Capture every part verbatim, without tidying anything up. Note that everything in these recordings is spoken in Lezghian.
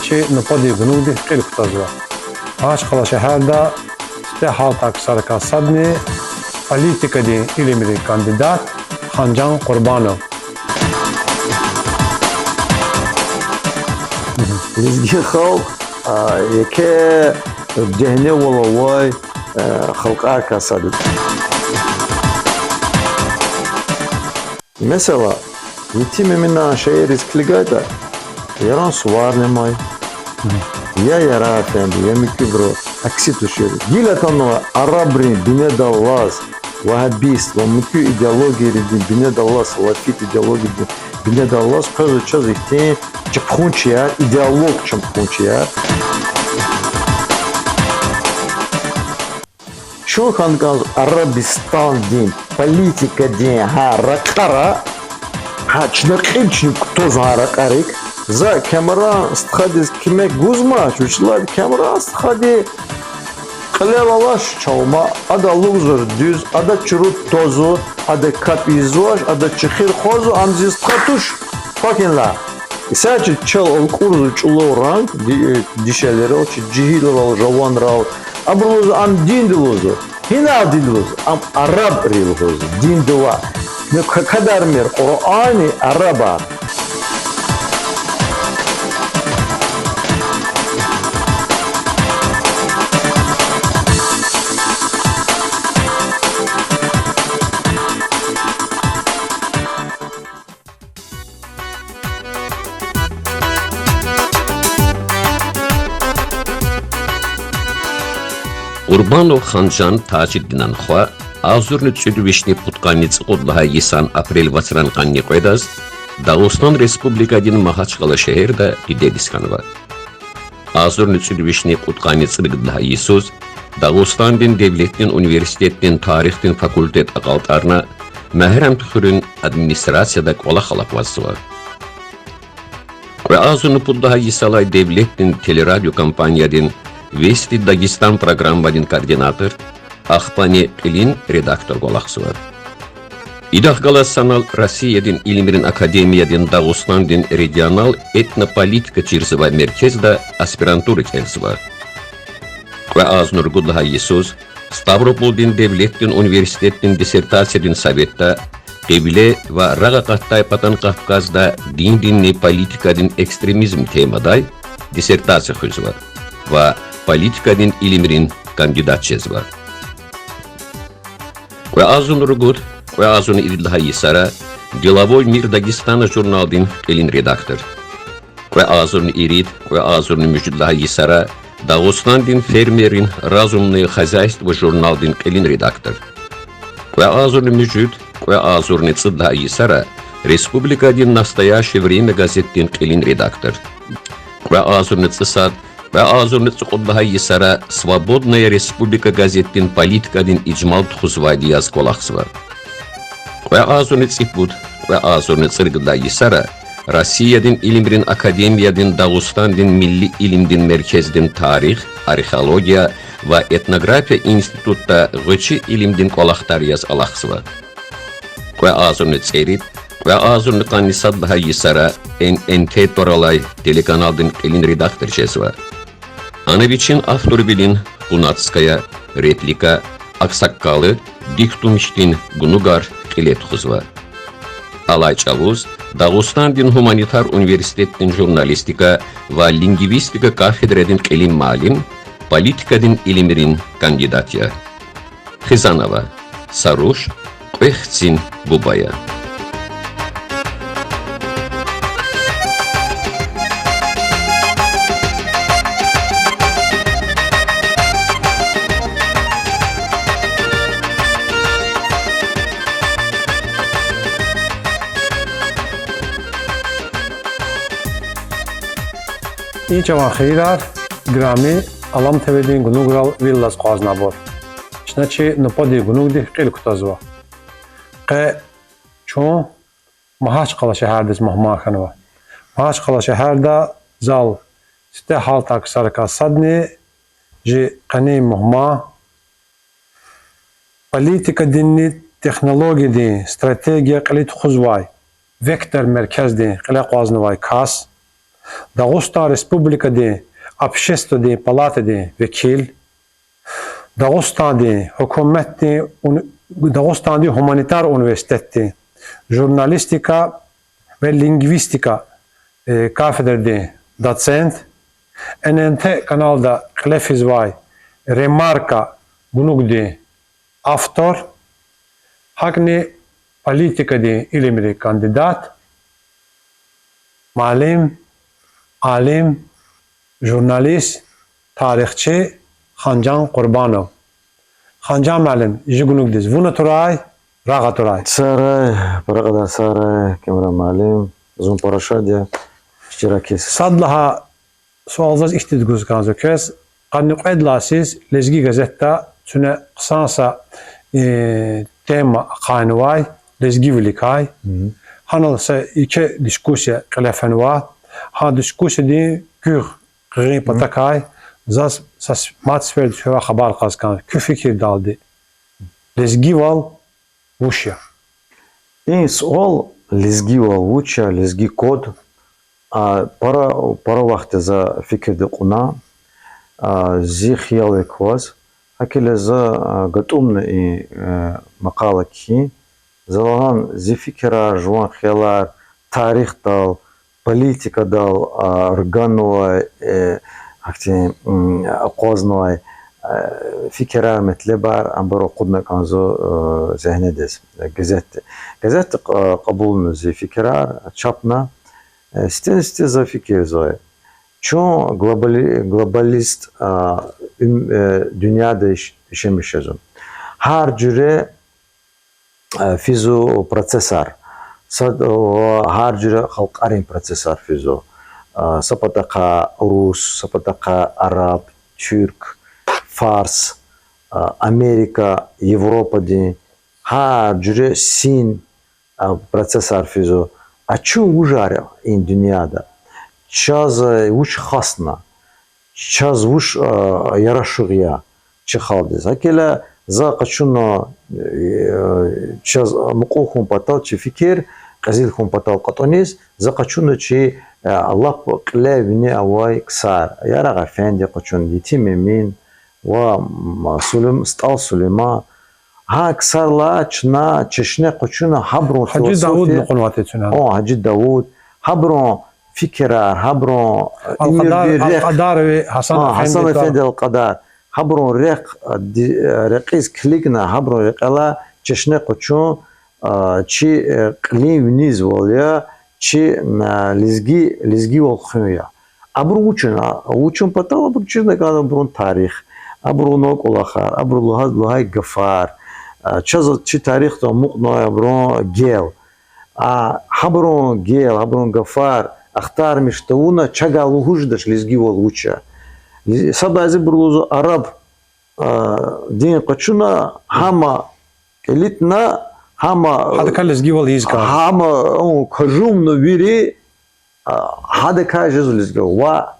Чи нубатдин гунугдихъ кьил кутазва Магьачкъала шегьерда сифте гьалтай ксарикай садни политикадин илимрин кандидат Ханжан Къурбанов. Лезги халкь, а, еке дегьневал авай, э, халкьарикай сад я. Месела, Етим Эминан шиирриз килигайтӀа, Яран суварни амай, я Яран эфенди, я муькуьбуру, акси тушир. Гила атанва арабрин бинедаллаз, вагьабист ва муькуь идеологиярин бинедаллаз, салафит идеологиядин бинедаллаз, къвезва чаз ихьтин чапхунчияр, идеолог чапхунчияр. Чун хьана кӀанзава Арабистандин политикадин гьа ракьара, гьа чна кьил чна кутазва гьа ракьарик. За Камран стхадиз куьмек гузмач, вучиз лагьайтӀа Камран стхади кьилел алач чав ма, ада лугьузвач дуьз, ада чуру твазва, ада капӀ ийизвач, ада чехир хъвазва, ам зи стха туш, квахьинлай. Исятда чал алкӀурзава чӀулав ранг, ди-, дишегьлийрал, чи жегьилрал, жаванрал, абуру лугьузва ам динди лугьузва. Гьинал динди лугьузва? Ам арабри лугьузва, динди ваъ. Ну, к-, кадармир Къуръани арабар. Къурбанов Ханжан Тажидинан хва агъзурни кӀуьд вишни пудкъанни цӀикьуд лагьай йисан апрель вацран къанни кьведаз Дагъустан Республикадин Магьачкъала шегьерда дидедиз хьанва. Агъзурни кӀуьд вишни кьудкъанни цӀуругуд лагьай йисуз Дагъустандин девлетдин университетдин тарихдин факультет акьалтӀарна, Мегьарамдхуьруьн администрацияда кӀвалахал аквазва. Кьве агъзурни пуд лагьай йисалай девлетдин телерадиокомпаниядин Вести Дагестан программадин координатор, ахпани кьилин редактор кӀвалахзава. Идахъ галаз санал Россиядин Илимрин академиядин Дагъустандин регионал этнополитика чирзавай меркезда аспирантура кӀелзава. Кьве агъзурни ругуд лагьай йисуз Ставрополдин девлетдин университетдин диссертациядин советда Кьибле ва рагъакъатдай ПатӀан Кавказда диндинни политикадин экстремизм темадай диссертация хуьзва ва политикадин илимрин кандидат жезва. Кьве агъзурни ругуд, кьве агъзурни ирид лагьай йисара Деловой мир Дагестана журналдин кьилин редактор. Кьве агъзурни ирид, кьве агъзурни муьжуьд лагьай йисара Дагъустандин фермеррин Разумное хозяйство журналдин кьилин редактор. Кьве агъзурни муьжуьд, кьве агъзурни цӀуд лагьай йисара республикадин Настоящее время газетдин кьилин редактор. Кьве агъзурни цӀусад, кьве агъзурни цӀукьуд лагьай йисара Свободная республика газетдин политикадин ижмал тухузвайди яз кӀвалахзава. Кьве агъзурни цӀипуд, кьве агъзурни цӀуругуд лагьай йисара Россиядин Илимрин академиядин Дагъустандин милли илимдин меркездин тарих, археология ва этнография институтда гъвечӀи илимдин кӀвалахдар яз алахъзава. Кьве агъзурни цӀерид, кьве агъзурни къанни сад лагьай йисара Н Н Т тӀвар алай телеканалдин кьилин редактор жезва. Ана вичин авторвилин Къунацкая, Реплика, Аксаккалы, Дихтун хьтин гунугар кьиле тухузва. Алай чӀавуз Дагъустандин гуманитар университетдин журналистика ва лингвистика кафедрадин кьилин муаллим, политикадин илимрин кандидат я. Хизанова Саруш, Кьве хцин буба я. И чӀаван хийирар, играми Алам Т В-дин гунуграл вил алаз акъвазнавайбур. Чна чи нубатдин гунугдихъ кьил кутазва. Къе чун Магьачкъала шегьердиз мугьман хьанва. Магьачкъала шегьерда зал сифте гьалтай ксарикай садни жи къенин мугьман политикадинни технологиядин стратегия кьиле тухузвай, Вектор меркездин кьиле акъвазнавай кас, Дагъустан Республикадин Общественный палатадин векил, Дагъустандин гьукуматдин уни-, Дагъустандин гуманитар университетдин журналистика ва лингвистика, э, кафедрадин доцент, Н Н Т каналда кьиле физвай «Ремарка» гунугдин автор, гьакӀни политикадин илимрин кандидат, муаллим, алим, журналист, тарихчи Ханжан Къурбанов. Ханжан муаллим, жи гунугдиз вун атурай, рагъ атурай. Сагърай, пара кьадар сагърай, Камран муаллим, зун пара шад я иштиракиз. Сад лагьай суал заз ихьтинди гуз кӀанзава квез, къанни кьвед лагьай йисуз Лезги газетда куьне хъсан са, э, тема ахъайнавай, лезгивиликай. Гьанал са еке дискуссия кьиле фенва. Гьа дискуссиядин куь гуьгъуьнин патакай заз са мад сеферда квевай хабар кьаз кӀанзава, куь фикирдалди, лезгивал вуч я? И суал, лезгивал вуч я, лезги код, а, пара, пара вахт я за фикирда кьуна, а, зи хиялрик кваз. ГьакӀ хьайила за, а, гатӀумна и, э, макъала кхьин. За лагьана, зи фикирар, жуван хиялар тарихдал, политикадал, а, рганвай, э, гьахьтин, м, акъвазнавай, э, фикирар, метлебар, абур акъудна кӀанзава, э, зегьнедиз, э, газетда. Газетда, э, кьабулна зи фикирар, чапна. Э, сифтени-сифте за фикирзавай. Чун глобали-, глобалист, а, уьм-, э, дуьньяда яш-, яшамиш жезва. Гьар жуьре э, физва процессар. Сад, э, гьар жуьре халкьарин процессар физва. Э, са патахъай урус, са патахъай араб, туьрк, фарс, э, Америка, Европадин, гьар жуьре син, э, процессар физва. А чун вужар я и дуьньяда? Чаз, э, вуч хасна? Чаз вуч, э, ярашугъ я чи халкьдиз? ГьакӀ хьайила за къачуна, э, чаз мукьув хьун патал чи фикир, кьезил хьун патал кьатӀуниз, за къачуна чи, э, лап кьиле вине авай ксар: Ярагъ эфенди къачуна, Етим Эмин ва, м, Сулейм-, СтӀал Сулейман. Гьа ксарилай чна чешне къачуна гьабурун философия, Гьажи Давуд, о, Гьажи Давуд, гьабурун фикирар, гьабурун, э, уьмуьрдин рехъ, Алкьадарови Гьасан, а, Гьасан эфендидал, Эфенди Алкьадар, гьабурун рехъ, э, ди-, э, рекьиз килигна, гьабурун рекьелай чешне къачун, а, чи, э, кьилин винизвал я, чи, а, лезги, лезгивал хуьн я. Абуру вучна, вучун патал? Абуру чирна кӀанда абурун тарих, абурун кӀвалахар, абуру лугьуз-, лугьудай гафар, а, чаз чи тарихда амукьнавай абурун гел. А, гьабурун гел, гьабурун гафар ахтармиш тавуна чавай лугьуз жедач лезгивал вуч я. Лез-, сад лагьайзибуру лугьузва араб, а, дин къачуна, гьама кӀелитӀна, гьама, гьадакай лезгивал ийиз кӀанзава, гьама, у, кважумна вири, а, гьадакай жезва лезгивал. Ва,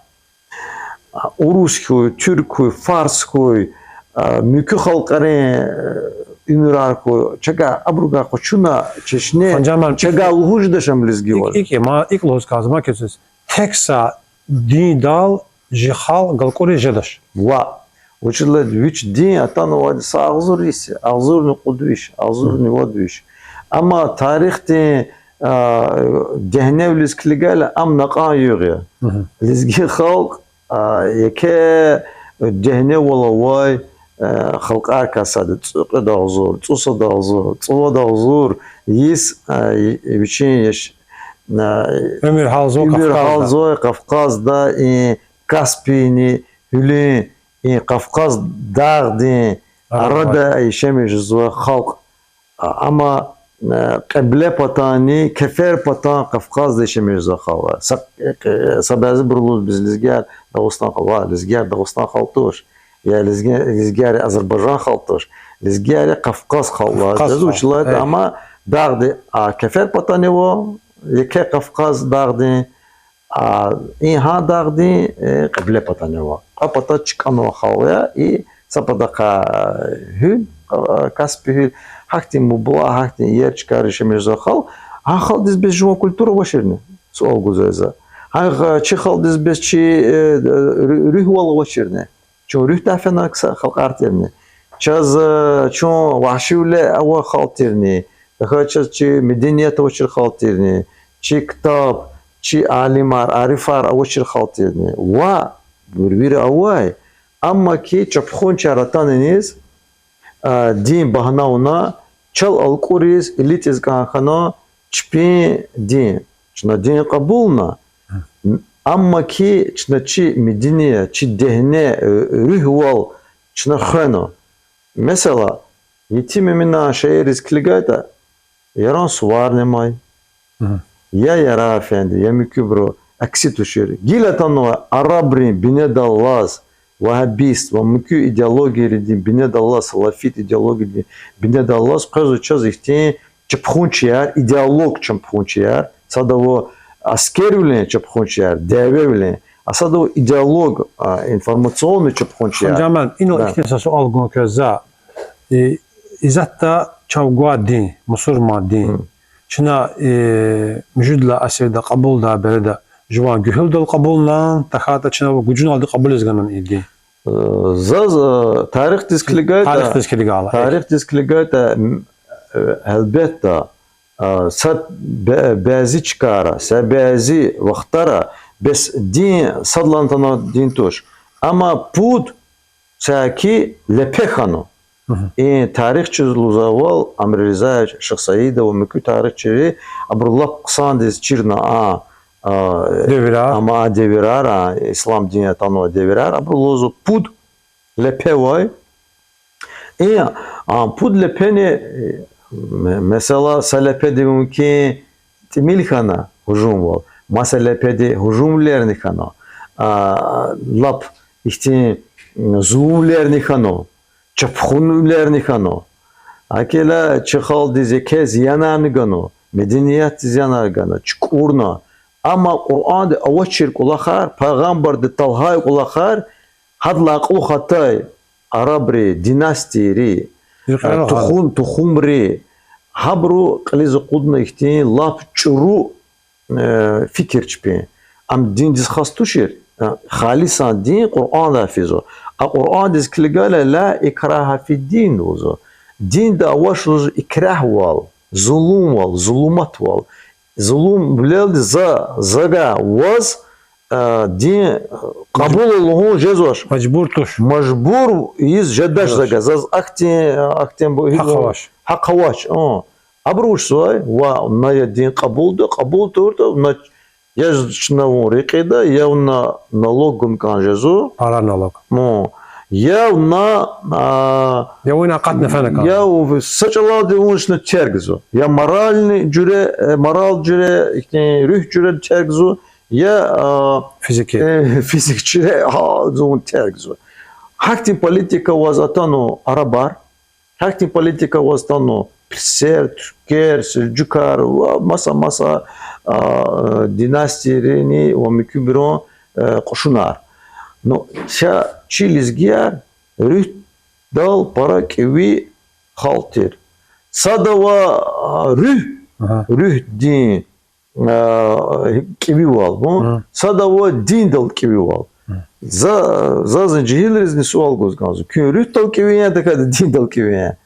а, урус хьуй, туьрк хьуй, фарс хьуй, а, муькуь халкьарин, э, уьмуьрар хьуй, чавай, абурувай къачуна чешне, чавай лугьуз жедач ам лезгивал. ИкӀ, икӀ, ма, икӀ лугьуз кӀанзава ма квез, тек са диндал жи халкь галкӀуриз жедач. Ва, вучиз лагьайтӀа вич дин атанвайди са агъзур йис я, агъзурни кьуд виш, агъзурни вад виш. Амма тарихдин, а, дегьневилиз килигайла, ам накьан югъ я. Лезги халкь, а, еке дегьневал авай, а, халкьарикай сад я, цӀикьвед агъзур, цӀусад агъзур, цӀувад агъзур йис, а, вичин яш-, а, уьмуьр гьалзавай Кавказда, и Каспийни, гьуьлуьн, и Кавказ дагъдин арада яшамиш жезвай халкь. А, амма, э, кьибле патанни кефер патан Кавказда яшамиш жезвай халкь я. Са, э, са бязибуру лугьуз: биз лезгияр Дагъустан халкь. Ва, лезгияр Дагъустан халкь туш. Я лезги-, лезгияр Азербайжан халкь туш. Лезгияр Кавказ халкь я. Кавказ халкь. Вучиз лагьайтӀа, э, амма дагъди, а, кефер патани ва, еке Кавказ дагъдин, а, и гьа дагъдин, э, кьибле патани ва. Кьве пата чкӀанвай халкь я, и са патахъай гьуьл, а, Каспи гьуьл, гьахьтин мубла, гьахьтин иер чкайра яшамиш жезвай халкь, гьа халкьдиз бес жуван культура авачирни? Суал гузва за. Агь, чи халкьдиз бес чи, э, ру-, руьгьвал авачирни. Чун руьгьдай фена кса халкьар тирни. Чаз, э, чун вагьшивиле авай халкь тирни. ТахьайтӀа чаз чи меденият авачир халкь тирни. Чи ктаб, чи алимар, арифар авачир халкь тирни. Ва вири-вири авай. Амма хьи чапхунчияр атана иниз, а, дин багьна авуна, чал алкӀуриз илитӀиз кӀан хьана чпин дин. Чна дин кьабулна. Амма хьи чна чи меденият, чи дегьне, э, руьгьвал чна хвена. Месела, Етим Эминан шиирриз килигайтӀа, Яран суварни амай. Я Ярагъ эфенди, я муькуьбуру акси тушир. Гила атанва арабрин бинедаллаз, вагьабист ва муькуь идеологиярин бинедаллаз, салафит идеологиядин бинедаллаз къвезва чаз ихьтин чапхунчияр, идеолог чапхунчияр, садав аскервилин чапхунчияр, дявевилин, а садав идеолог, а, информационный чапхунчияр. Ханжаман, инал ихьтин са суал гун квез за. И, исятда чав гвай дин, мусурман дин. Чна, э, муьжуьд лагьай асирда кьабулдай береда жуван гуьгьуьлдал кьабулнани, тахьайтӀа чна гужуналди кьабулиз ганани и дин? Э, заз, э, тарихдиз килигайтӀа, тарихдиз килигайтӀа, м, э, гьелбетда, э, са бе-, бязи чкайра, са бязи вахтара бес дин садлан атана дин туш. Амма пуд саки лепе хьана. И тарихчийриз лугьузвайвал, Амризаев, Шихсаидов ва муькуь тарихчийри, абуру лап хъсандиз чирна а, а, девирар, амай девирар, а, ислам дин атанвай девирар, абуру лугьузва пуд лепе авай. И, а, пуд лепени, э, ме-, месела, са лепеди мумкин тӀимил хьана гьужумвал, маса лепеди гьужумвилерни хьана, а, лап ихьтин, м, зулумвилерни хьана, чапхунвилерни хьана. ГьакӀ хьайила чи халкьдиз еке зиянарни гана, медениятдиз зиянар гана, чукӀурна. Амма Къуръанда авачир кӀвалахар, пайгъамбарди талгьай кӀвалахар, гьадалай кьулухъ атай арабри, династийри, э, тухум-, тухумри, гьабуру кьилиз акъудна ихьтин лап чӀуру, э, фикир чпин. Ам диндиз хас тушир, э, халисан дин Къуръандай физва. А Къуръандиз килигайла, لا إكراه في الدين лугьузва. Динда авач лугьузва икрагьвал, зулумвал, зулуматвал. Зулумвилелди за, за гвай ваз, э, дин, э, кьабул лугьун жезвач. Мажбур туш. Мажбур ийиз жедач за гвай. Заз ахьтин, ахьтин бу-, гьакъ авач. Гьакъ авач, а. Абуру вучзавай, ва на я дин кьабулда, кьабул тавуртӀа, на я чна вун рекьида, я вуна налог гун кӀан жезва. Пара налог. Му. Я вуна, а, я вуна акъатна фена кӀан. Я ву-, са чӀалалди вун чна тергзава. Я моральный жуьре, э, мораль жуьре, ихьтин руьгь жуьре тергзава, я, а, физики, э, физик жуьре, а, вун тергзава. Гьахьтин политика ваз атана арабар, гьахьтин политика ваз атана персер, туьркер, сельджукар ва маса-маса, а, династийрини ва муькуьбурун, э, кьушунар. Ну, са чи лезгияр руьгьдал пара кӀеви халкь тир. Садав, а, руьгь, руьгьдин а, кӀевивал, гьу? Садав диндал кӀевивал. За, заз жегьилризни суал гуз кӀанзава: куьн руьгьдал кӀеви я, тахьайтӀа диндал кӀеви я?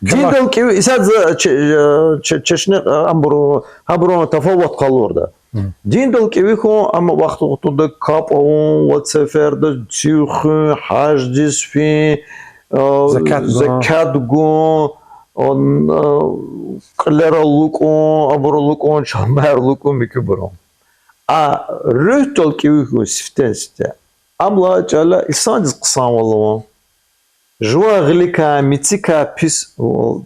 Диндал кӀеви, исятда за че-, че-, чешне, а, абурун, абурун тафават къалурда. Диндал кӀеви хьун, амма вахт-вахтунда капӀ авун, вад сеферда цив хуьн, гьаждиз фин, а, закат гун, закат гун, он, а, кьилер алукӀун, абур алукӀун, чалмаяр алукӀун, муькуьбур. А руьгьдал кӀеви хьун сифтени-сифте, ам лагьай чӀал я инсандиз хъсанвал авун. Жуван гъиликай, мецикай писвал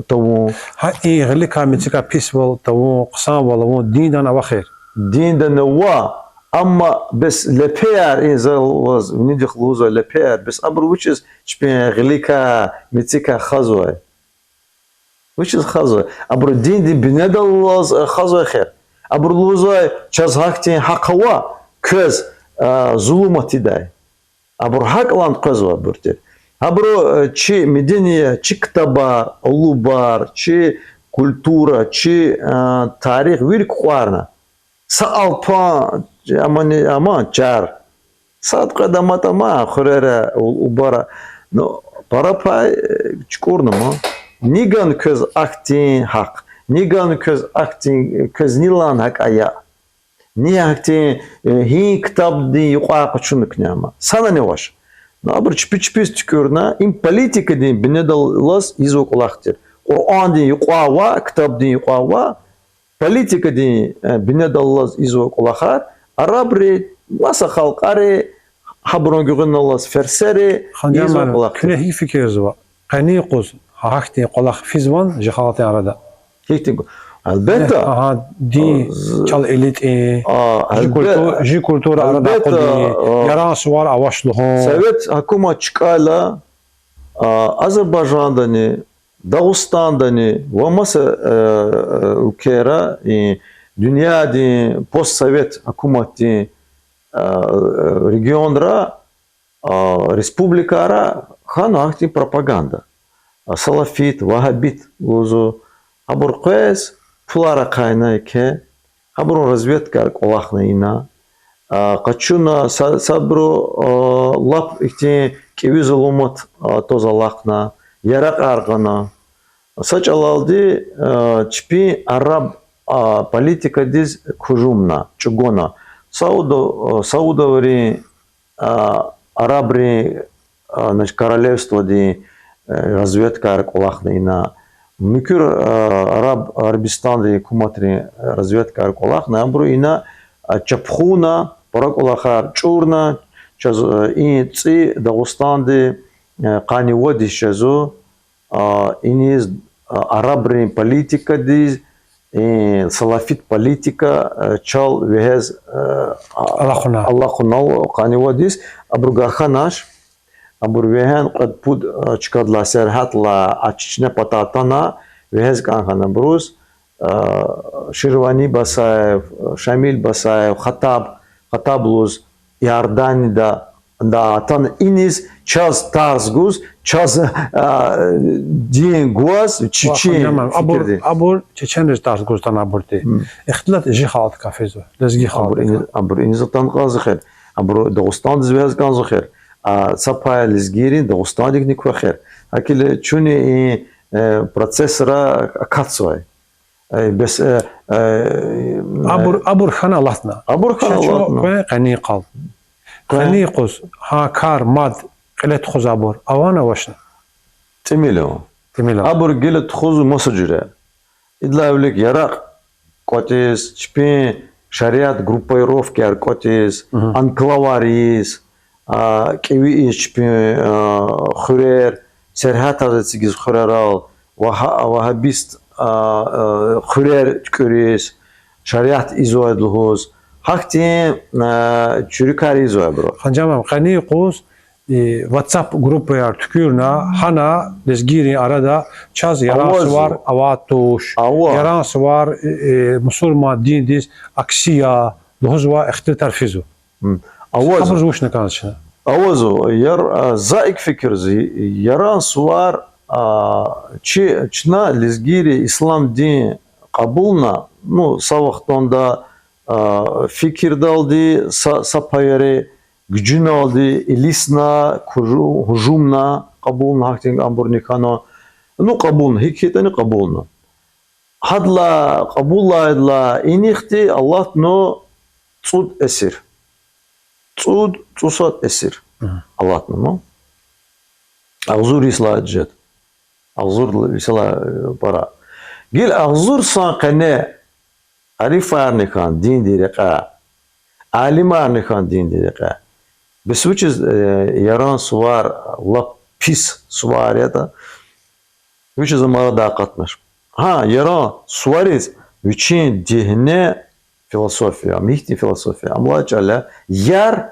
тавун. Гьа и гъиликай, мецикай писвал тавун, хъсанвал авун диндани авахир? Диндани ава, амма бес лепеяр, и за ваз винидихъ лугьузвай лепеяр, бес абур вучиз чпин гъиликай, мецикай хазвай? Вучиз хазвай? Абуру диндин бинедаллаз, э, хазвай хьи. Абуру лугьузвай, чаз гьахьтин гьахъ ава, квез, э, зулум тийидай. Абуру гьакӀ лагьана къвезвай абур тир. Абуру, э, чи меденият, чи ктабар, алубар, чи культура, чи, э, тарих вири кукӀварна. Са алпан, Амани, аман чар. Сад къведа матӀа ма, хуьрера, у-, убара. Ну, пара пай, э, чукӀурна ма. Ниган квез ахьтин гьахъ, ниган квез ахьтин, квез нилан гьакӀ ая. Ни гьахьтин, э, гьи ктабдин юкьвай къачуна куьне ама. Санани вач. Ну, абур чпи чпиз туькӀуьрна, им политикадин бинедаллаз ийизва кӀвалах тир. Къуръандин юкьвай ва, ктабдин юкьвай ва, политикадин, э, бинедаллаз ийизва кӀвалахар, арабри, маса халкьари, гьабурун гуьгъуьналлаз ферсери ийизва кӀвалах тир. Куьне гьикӀ фикирзава? Къенин юкъуз гьахьтин кӀвалах физвани чи халкьдин арада? Гьихьтин ку-, гьелбетда. Агьа, дин, чал илитӀин, чи культура арада акъудин, Яран сувар авач лугьун. Совет гьукумат чкӀайла, а, Азербайжандани, Дагъустандани ва маса, э, уьлквейра, и, дуьньядин постсовет гьукуматдин, э, регионра, а, республикайра хьана гьахьтин пропаганда. А, салафит, вагьабит лугьузва, гьабур къвез пулар ахъайна еке, гьабурун разведкаяр кӀвалахна ина. А, къачуна са-, садбуру, а, лап ихьтин кӀеви залумат, а, тваз алахъна, яракьар гъана. Са чӀалалди, а, чпин араб, а, политикадиз гьужумна, чӀугуна. Сауда-, а, Саудоврин, а, арабрин, а, значит, королевстводин, э, разведкаяр кӀвалахна ина. Муькуь, а, араб, Арабистандин гьукуматрин разведкаяр кӀвалахна, абуру ина, а, чапхунна, пара кӀвалахар чӀурна, чаз, э, и цӀи Дагъустандин, э, къанни вад йис жезва, а, иниз, а, арабрин политикадиз, э, салафит политика, э, чал вегьез, э, а, алахъунал къанни вад йис, абур гахьанач, абур вегьена кьвед-пуд, э, чкадилай сергьятдилай а чешне патай атана, вегьез кӀан хьана абуруз, э, Ширвани Басаев, Шамил Басаев, Хаттаб, Хаттаб лугьуз, Иорданида, да, атана иниз чаз тарс гуз, чаз, а, дин гваз, чи, чи фикирди. Абур чеченриз тарс гуз атана абурди. Ихтилат чи халкьдикай физва, лезги халкьдикай. Абур иниз атана кӀанзава эхир. Абуру Дагъустандиз вегьез кӀанзава эхир. А са пай лезгийрин Дагъустандикни ква эхир. ГьакӀ хьайила чуьни и, э, процессра акатзавай. Э, бес, э, э, абур, э, абур хьана алатна. Абур хьана алатна. Къе-, къенин къал. Къенин юкъуз гьа кар мад кьиле тухуз абур авани авачни? ТӀимил ава. ТӀимил ава. Абур гила тухузва маса жуьре. Идалай вилик яракь кӀватӀиз, чпин шариат группировкаяр кӀватӀиз, анклавар ийиз, а, кӀеви ийиз чпин, а, хуьрер, сергьятар эцигиз хуьрерал, вагьа-, вагьабист, а, а, хуьрер туькӀуьриз, шариат ийизвайди лугьуз, гьахьтин, а, чуьруькар ийизвайбуру. Ханжамам, къенин юкъуз, и, WhatsApp группаяр туькӀуьрна, гьана лезгийрин арада чаз Яран сувар авайд туш, Яран сувар, э, э, мусурман диндиз акси я лугьузвай ихтилатар физва. Авазва. Абуруз вуч кӀанзава чна? Авазва, яр-, а, за икӀ фикирзава, Яран сувар, а, чи, чна лезгийри ислам дин кьабулна, ну, са вахтунда, а, фикирдалди, са, са паяри гужуналди илисна, гужу-, гьужумна, кьабулна, гьахьтин абурни хьана, ну, кьабулна, гьикӀ хьайитӀани кьабулна. Гьадалай кьабулайдалай инихъди алатна цӀуд эсир. ЦӀуд, цӀусад эсир алатна, ну. Агъзур йисалай жеда. Агъзур йисалай, э, пара. Гила агъзур сан къене арифарни хьана диндин рекьяй, алимарни хьана диндин рекьяй. Бес вучиз, э, Яран сувар лап пис сувар ятӀа, вучиз ам арадай акъатнач? Гьа, Яран сувариз вичин дегьне философия, ам ихьтин философия. Ам лай чӀал я, яр,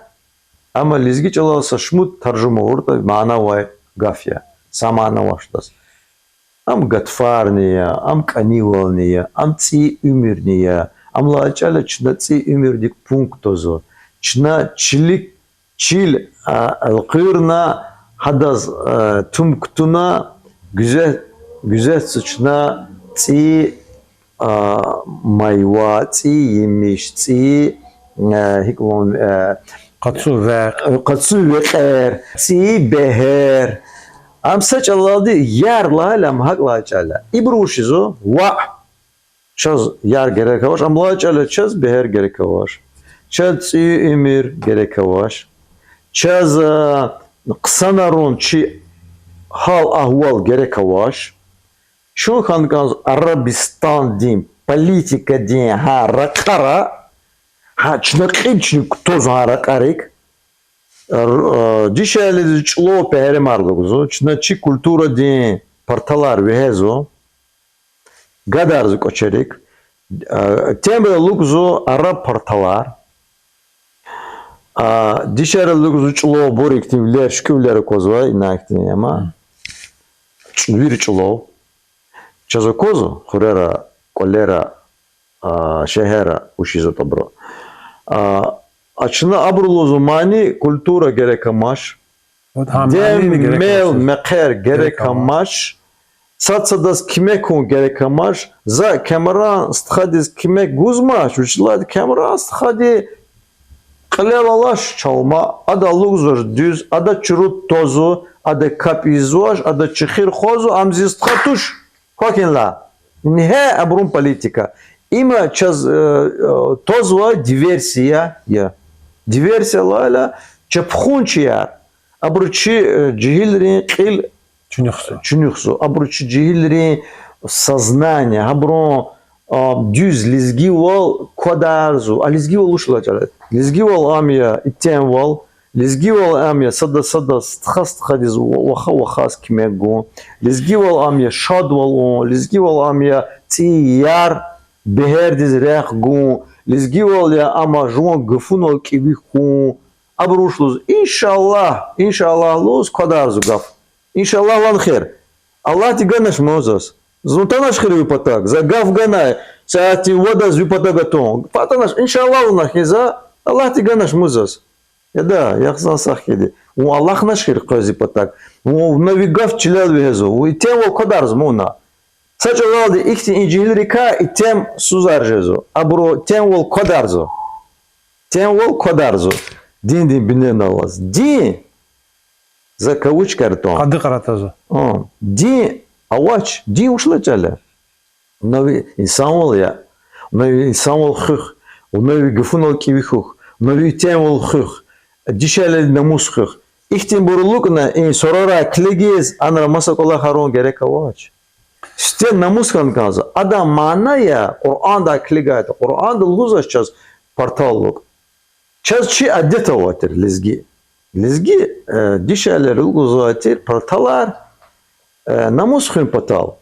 амма лезги чӀалал са шумуд таржума авуртӀа, мана авай гаф я, са мана авачтӀа. Ам гатфарни я, ам кӀанивални я, ам цӀийи уьмуьрни я. Ам лай чӀал я, чна цӀийи уьмуьрдик пункт твазва. Чна чилик чил, а, элкъуьрна, гьадаз, а, тум кутуна, гуьзет-, гуьзетзава чна цӀийи, а, майва, цӀийи емиш, цӀийи, э, гьикьван, э, къацу векь, э, къацу векьер, цӀийи бегьер. Ам са чӀалалди яр лагьайла, ам гьакӀ лагьай чӀал я. Ибур вучиз я? Ваъ, чаз яр герек авач, ам лагьай чӀал я, чаз бегьер герек авач. Чаз цӀийи уьмуьр герек авач. Чаз, э, хъсанарун чи гьал-агьвал герек авач. Чун хьана кӀанзава Арабистандин политикадин гьа ракьара, гьа чна кьил чна кутазва гьа ракьарик. Р-, э, дишегьлидиз чӀулав пегьеремар лугьузва, чна чи культурадин парталар вегьезва, гадарзава кӀвачерик. Э, тембра лугьузва араб парталар. А, дишегьлийри лугьузва чӀулавбур, ихьтинвилер, шуькӀуьвилер аквазва, ина ихьтин яма. ЧӀ-, вири чӀулав. Чаз аквазва хуьрера, кӀвалера, а, шегьерра вучиз ятӀа абуру. А, а чна абуру лугьузва мани, культура герек амач. Вот, гьа, дем, манини герек мел, амач. Мехъер герек амач. Сад садаз куьмек хьун герек амач. За Камран стхадиз куьмек гузмач, вучиз лагьайтӀа Камран стхади кьилел алач чалма, ада лугьузвач дуьз, ада чуру тазва, ада капӀ ийизвач, ада чехир хъвазва, ам зи стха туш. Квахьинлай. Ингье абурун политика. Има чаз, э, э, тазва диверсия я. Диверсия лагьайла чапхунчияр. Абуру чи, э, жегьилрин кьил чуьнуьхзава. Чуьнуьхзава. Абуру чи жегьилрин сознание, абурун, а, дуьз лезгивал квадарзава. А лезгивал вуч лагьай чӀал я? Лезгивал ам я итимвал, лезгивал ам я сада-садаз стха-стхадиз, ва-, ваха-вахаз куьмек гун. Лезгивал ам я шадвал авун, лезгивал ам я цӀийи яр, бегьердиз рехъ гун. Лезгивал я ам жуван гафунал кӀеви хьун. Абуру вуч лугьуз? Иншаллагь, иншаллагь лугьуз квадарзава гаф. Иншаллагь лагьана хьи, Аллагьди ганач ман заз. Зун атанач хьи ви патав, за гаф ганай, са гьатин вадаз ви патав атун. АтаначӀ, иншаллагь лагьана хьи за, Аллагьди ганач ман заз. Яда, яхцӀурни сагъ хьуй. Вун алахънач хьи къвез ви патав. Вуна ви гаф чилел вегьезва. Вун итимвал квадарзава ман вуна. Са чӀалалди ихьтин и жегьилрикай итимсузар жезва. Абуру итимвал квадарзава. Итимвал квадарзава. Диндин бинедаллаз. Дин, за кавычкаяр атун, къадикьара атазва. Дин авач, дин вуч лагьай чӀал я? Вуна ви инсанвал я. Вуна ви инсанвал хуьх. Вуна ви гафунал кӀеви хьухь. Вуна ви итимвал хуьх. Дишегьлидин намус хуьх. Ихьтинбур алукӀна и сурарай килигиз, анра маса кӀвалахарун герек авач. Сифте намус хьана кӀанзава. Адан мана я, Къуръандай килигайтӀа. Къуръанда лугьузвач чаз партал алукӀ. Чаз чи адет авай тир лезги. Лезги, э, дишегьлийри лугьузвай тир парталар, э, намус хуьн патал.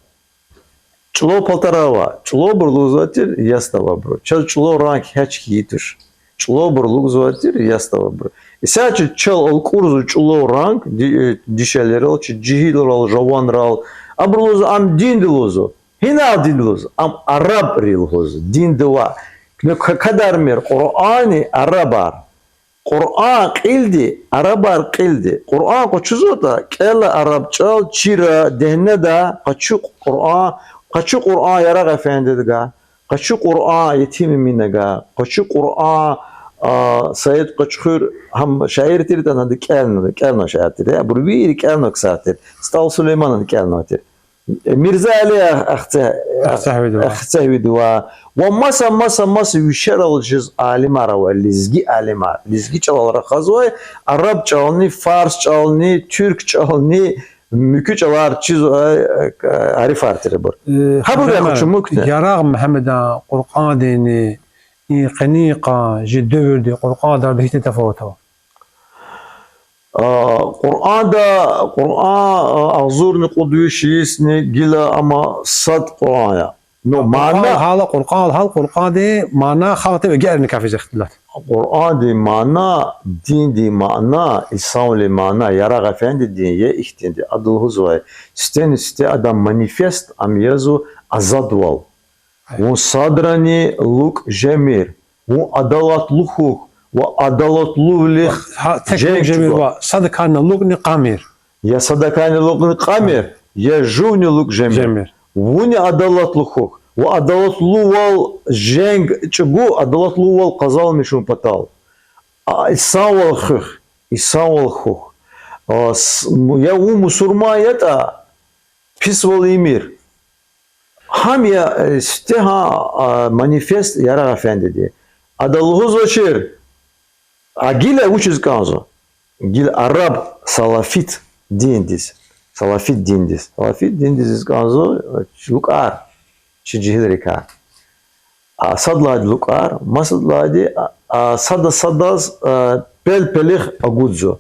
ЧӀулав палтар ава, чӀулавбур лугьузвай тир ясдавайбуру. Чаз чӀулав ранг гьич хьайи туш. ЧӀулавбур лугьузвай тир ясдавайбуру. Исятда чал алкӀурзава чӀулав ранг, ди-, э, дишегьлийрал, чи жегьилрал, жаванрал. Абуру лугьузва ам динди лугьузва. Гьинал динди лугьуз? Ам арабри лугьуз, динди ваъ. Куьне к-, кадармир Къуръани арабар. Къуръан кьилди, арабар кьилди. Къуръан къачузватӀа, кӀела араб чӀал, чира, дегьнеда, къачу Къуръан, къачу Къуръан Ярагъ эфендидивай, къачу Къуръан Етим Эминавай, къачу Къуръан, а, Саид Къачухуьр, гьам шаир тир, ана кӀелна, кӀелна шаир тир, абур вири кӀелна ксар тир, СтӀал Сулейманан кӀелна тир. Мирза Али Ах-, Ахцегь-, Ахцегьвидивай. Ахцегьвидивай. Ва маса, маса, маса вишерал жез алимар ава, лезги алимар. Лезги чӀалал рахазвай, араб чӀални, фарс чӀални, туьрк чӀални, муькуь чӀалар чизвай, э, арифар тир абур. Э, гьабур я Мугьаммед, къачу муькуь. Ярагъ Мугьаммедан Къуръандини, и къенин къан, чи девирдин Къуръандарда гьихьтин тафават ава? А, Къуръанда, Къуръан, а, агъзурни кьуд виш йисни гила ама сад Къуръан я. Ну, Къуръан мана гьала, Къуръан гьал, Къуръандин мана халкьдив эгечӀарни кафиз ихтилат. Къуръандин мана, диндин мана, инсанвилин мана, Ярагъ эфендидин я ихьтинди, ада лугьузвай, сифтени-сифте адан манифест ам язва азадвал. Вун садрани лукӀ жемир. Вун адалатлу хьухь ва адалатлувилихъ женг чӀугва. Садакайни лукӀни кьамир. Я садакайни лукӀни кьамир, я жувни лукӀ жемир. Вуни адалатлу хьухь. Ва адалатлувал женг чӀугу, адалатлувал къазанмишун патал. А, инсанвал хуьх, инсанвал хьухь. А, с-, м-, я вун мусурман ятӀа, писвал ийимир. Гьам я, э, сифте гьа, а, манифест Ярагъ эфендиди. Ада лугьузвачир, а гила вучиз кӀанзава? Гила араб салафит диндиз. Салафит диндиз. Салафит диндиз кӀанзава, э, чи лукӀар, чи жегьилрикай. А сад лагьайди лукӀар, масад лагьайди, а, а, сада садаз, а, пел-пелихъ агудзава.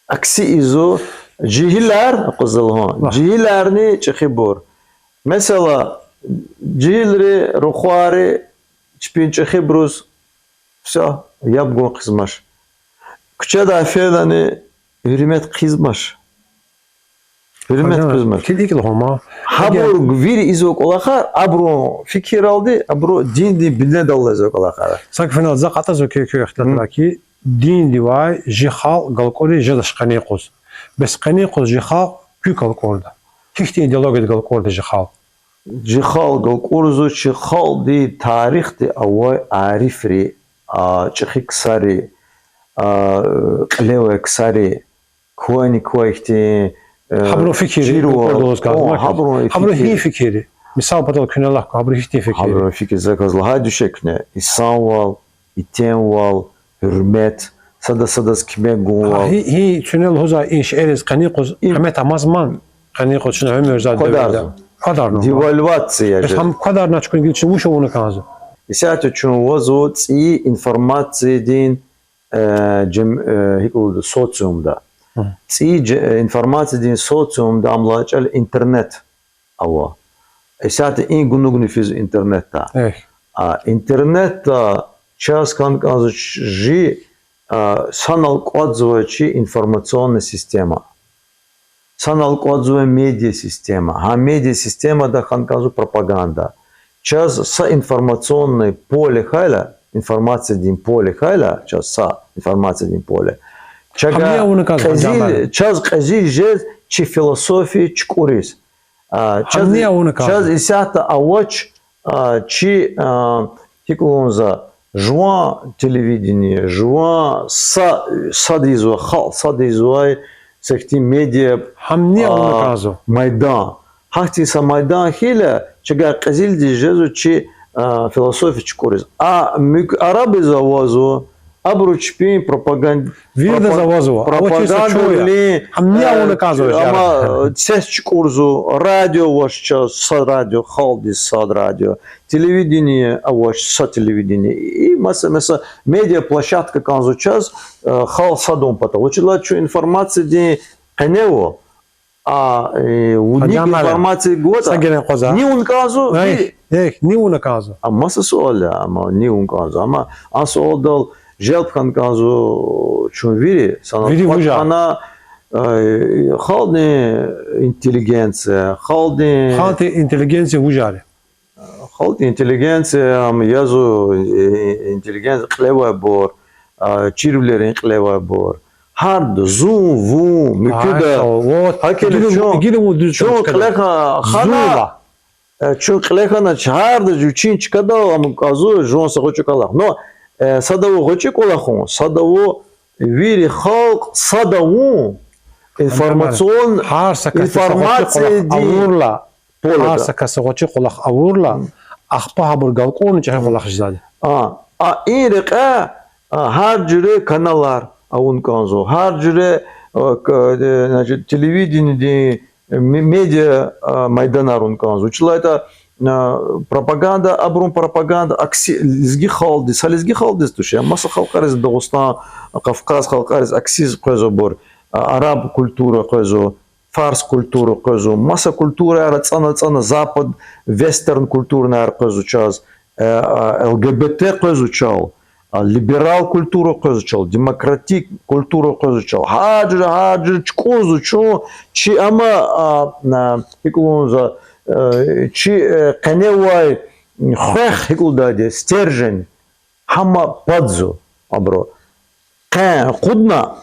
Акси ийизва, жегьилар, акъузал гьа, жегьиларни чӀехибур. Месела, жегьилри, рухвайри, чпин чӀехибуруз, всё, яб гун хъийизмач. Куьчедай фейилани гьуьрмет хъийизмач. Гьуьрмет хъийизмач. Килиг лугьун ма. Гьабур вири ийизвай кӀвалахар, абурун фикиралди, абуру диндин бинедаллаз ийизвай кӀвалахар. Са гафунал за кьатӀазва куь, куь ихтилатра ки, диндивай жи халкь галкӀуриз жедач къенин юкъуз. Бес къенин юкъуз жи халкь куьн галкӀурда? Гьихьтин идеологияди галкӀурда жи халкь? Жи халкь галкӀурзава чи халкьдин тарихди авай арифри, а, чӀехи ксари, а, кьилевай ксари, квайни квай ихьтин, э, гьабурун фикирри, чирвал, галкӀурда лугьуз кӀанзава, о, гьабурун гьабурун гьи фикирри. Мисал патал куьне лагь, гьабурун гьихьтин фикирри? Гьабурун фикир заказ лагьай дуьшек куьне. Инсанвал, итимвал, гьуьрмет, сада садаз куьмек гунвал. Гьи, гьи куьне лугьузвай и шейэриз къенин юкъуз къимет амазман, къенин юкъуз чна уьмуьрза девирда. Квадарзава. Квадарна. Девальвация жез. Гьам квадарна чукун гила чна вуч авуна кӀанзава? Исятда чун вазва цӀийи информациядин, э, жем-, э, гьикӀ лугьуда, социумда. ЦӀийи же-, э, информациядин социумда, ам лай чӀал интернет ава. Исятда и гунугни физва интернетда. А интернетда чаз хьана кӀанзава жи, а, санал кӀватӀзавай чи информационный система. Санал кӀватӀзавай медиа система. Гьа медиа системада хьана кӀанзава пропаганда. Чаз са информационный поле хьайила, информациядин поле хьайила, чаз са информациядин поле. Чаз кьезил жез чи философия чукӀуриз. А, чаз исятда авач, а, чи, а, гьикӀ лугьун за, жуван телевидение, жуван са-, сад ийизвай, халкь сад ийизвай са ихьтин медиа, а, майдан. Гьахьтин са майдан хьайила, чавай кьезилдиз жезва чи, а, философия чукӀуриз. А муькуь арабриз авазва, абуру чпин пропаган-, виридаз авазва, авачиз са чун я. Гьам ни авуна кӀанзава, амма сес чукӀурзава, радио авач чаз, са радио, халкьдиз сад радио, телевидение авач, са телевидение. И маса, маса медиа площадка кӀанзава чаз, э, халкь сад авун патал. Вучиз лагьайтӀа чун информациядин къене ава. А, э, вуник информация гватӀа, ни авуна кӀанзава? Эхь, ни авуна кӀанзава? А маса суал я, амма ни авуна кӀанзава? Амма а суалдал желб хьана кӀанзава чун вири, санал вири вуж я? Кьван хьана, э, халкьдин интеллигенция, халкьдин... Халкьдин интеллигенция вужар я? Халкьдин интеллигенция, ам язва, э, интеллигенция кьилевайбур, а, чирвилерин кьилевайбур. Гьарда, зун, вун, муькуьда. Гьакӏ чун, чун кьиле хьана, э, чун кьиле хьанач, гьарда вичин чкадал ам кӏанзава жуван са гъвечӏи кӏвалах. Но, э, садав гъвечӏи кӏвалах авун, садав вири халкь сад авун, информацион, гьар са кас са гъвечӏи кӏвалах авурла, гьар са кас са гъвечӏи кӏвалах авурла, ахпа гьабур галкӏурна чӏехи кӏвалах жезвайди. А, а, и рекье, а, гьар жуьре каналар авун кӏанзава, гьар жуьре, а, к-, э, значит, телевидениедин, ме-, медиа, а, майданар авун кӏанзава. Вучиз лагьайтӏа, а, пропаганда, абурун пропаганда акси лезги халкьдиз, са лезги халкьдиз туш, я маса халкьариз, Дагъустан, Кавказ халкьариз аксиз къвезва абур, а, араб культура къвезва, фарс культура къвезва, маса культураяр ацӏана-ацӏана, запад, вестерн культураяр къвезва чаз, э, а, ЛГБТ къвезва чал, а, либерал культура къвезва чал, демократик культура къвезва чал. Гьар жуьре, гьар жуьре чукӏурзава чун, чи ама, а, а, гьикӏ лугьун за, э, чи, э, къене авай хвех, гьикӏ лугьудайди, стержень, гьама падзава абуру. Къен акъудна,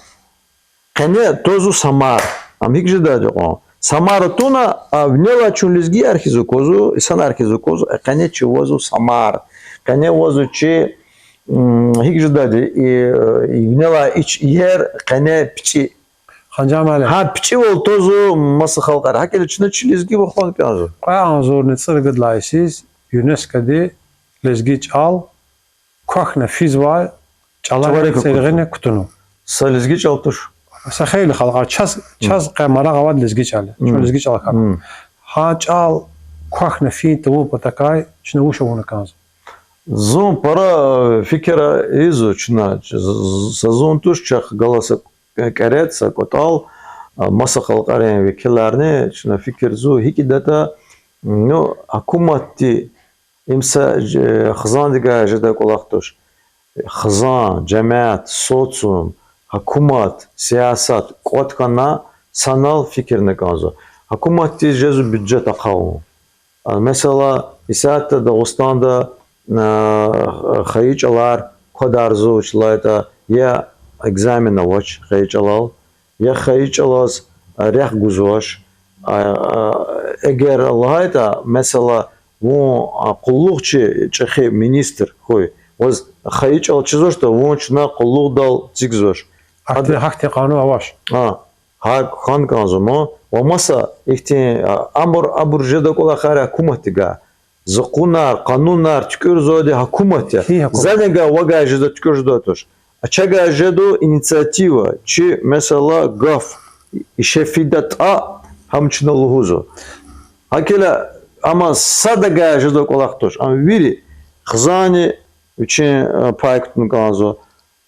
къене твазва самар. Ам гьикӏ жедайди кьван? Самара туна, а винелай чун лезгияр хьиз аквазва, инсанар хьиз аквазва, а къене чи авазва Самара. Къене авазва чи, м, гьикӀ жедайди, и, э, и винелай ич иер къене пичӀи. Ханжамали. Гьа, пичӀивал твазва маса халкьар. ГьакӀ хьайила чна чи лезги вахун кӀанзава. Кьве агъзурни цӀерид лагьай йисуз ЮНЕСКО-ди лезги чӀал квахьна физвай чӀаларин цӀеригъина кутуна. Са лезги чӀал туш. Са хейлин халкьар, чаз, чаз къе марагъ авайди лезги чӀал я. Чун лезги чӀал хьана. Гьа чӀал квахьна фин тавун патакай чна вуч авуна кӀанзава? Зун пара, э, фикир ийизва чна, ч-, з-, з-, са зун туш, чахъ галаз са кӀерец, са кӀватӀал, а, маса халкьарин векиларни чна фикирзава, гьикӀ ятӀа, ну, гьукуматди им са, э, хизандикай жедай кӀвалах туш. Хизан, жемят, социум, гьукумат, сиясат кӀватӀ хьана санал фикирна кӀанзава. Гьукуматдиз жезва бюджет ахъа авун. А, месела, исятда Дагъустанда, а, хайи чӀалар квадарзава, вучиз лагьайтӀа я экзамен авач хайи чӀалал, я хайи чӀалаз, а, рехъ гузвач. А, а, эгер лагьайтӀа, месела, вун, а, къуллугъчи, чӀехи министр хьуй, ваз хайи чӀал чизвачтӀа, вун чна къуллугъдал эцигзавач. Ахьтин, гьахьтин къанун авач. А, гьакӀ хьана кӀанзава ман. Ва маса ихьтин, а, абур, абур жедай кӀвалахар гьукуматдикай. Законар, къанунар туькӀуьрзавайди гьукумат я. Гьи гьукумат? Зани гьа вавай жеда туькӀуьр жедай туш. А чавай жеда инициатива, чи, месела, гаф ишефидатӀа, гьам чна лугьузва. ГьакӀ хьайила, амма садавай жедай кӀвалах туш. Ам вири хизанни вичин, э, пай кутуна кӀанзава.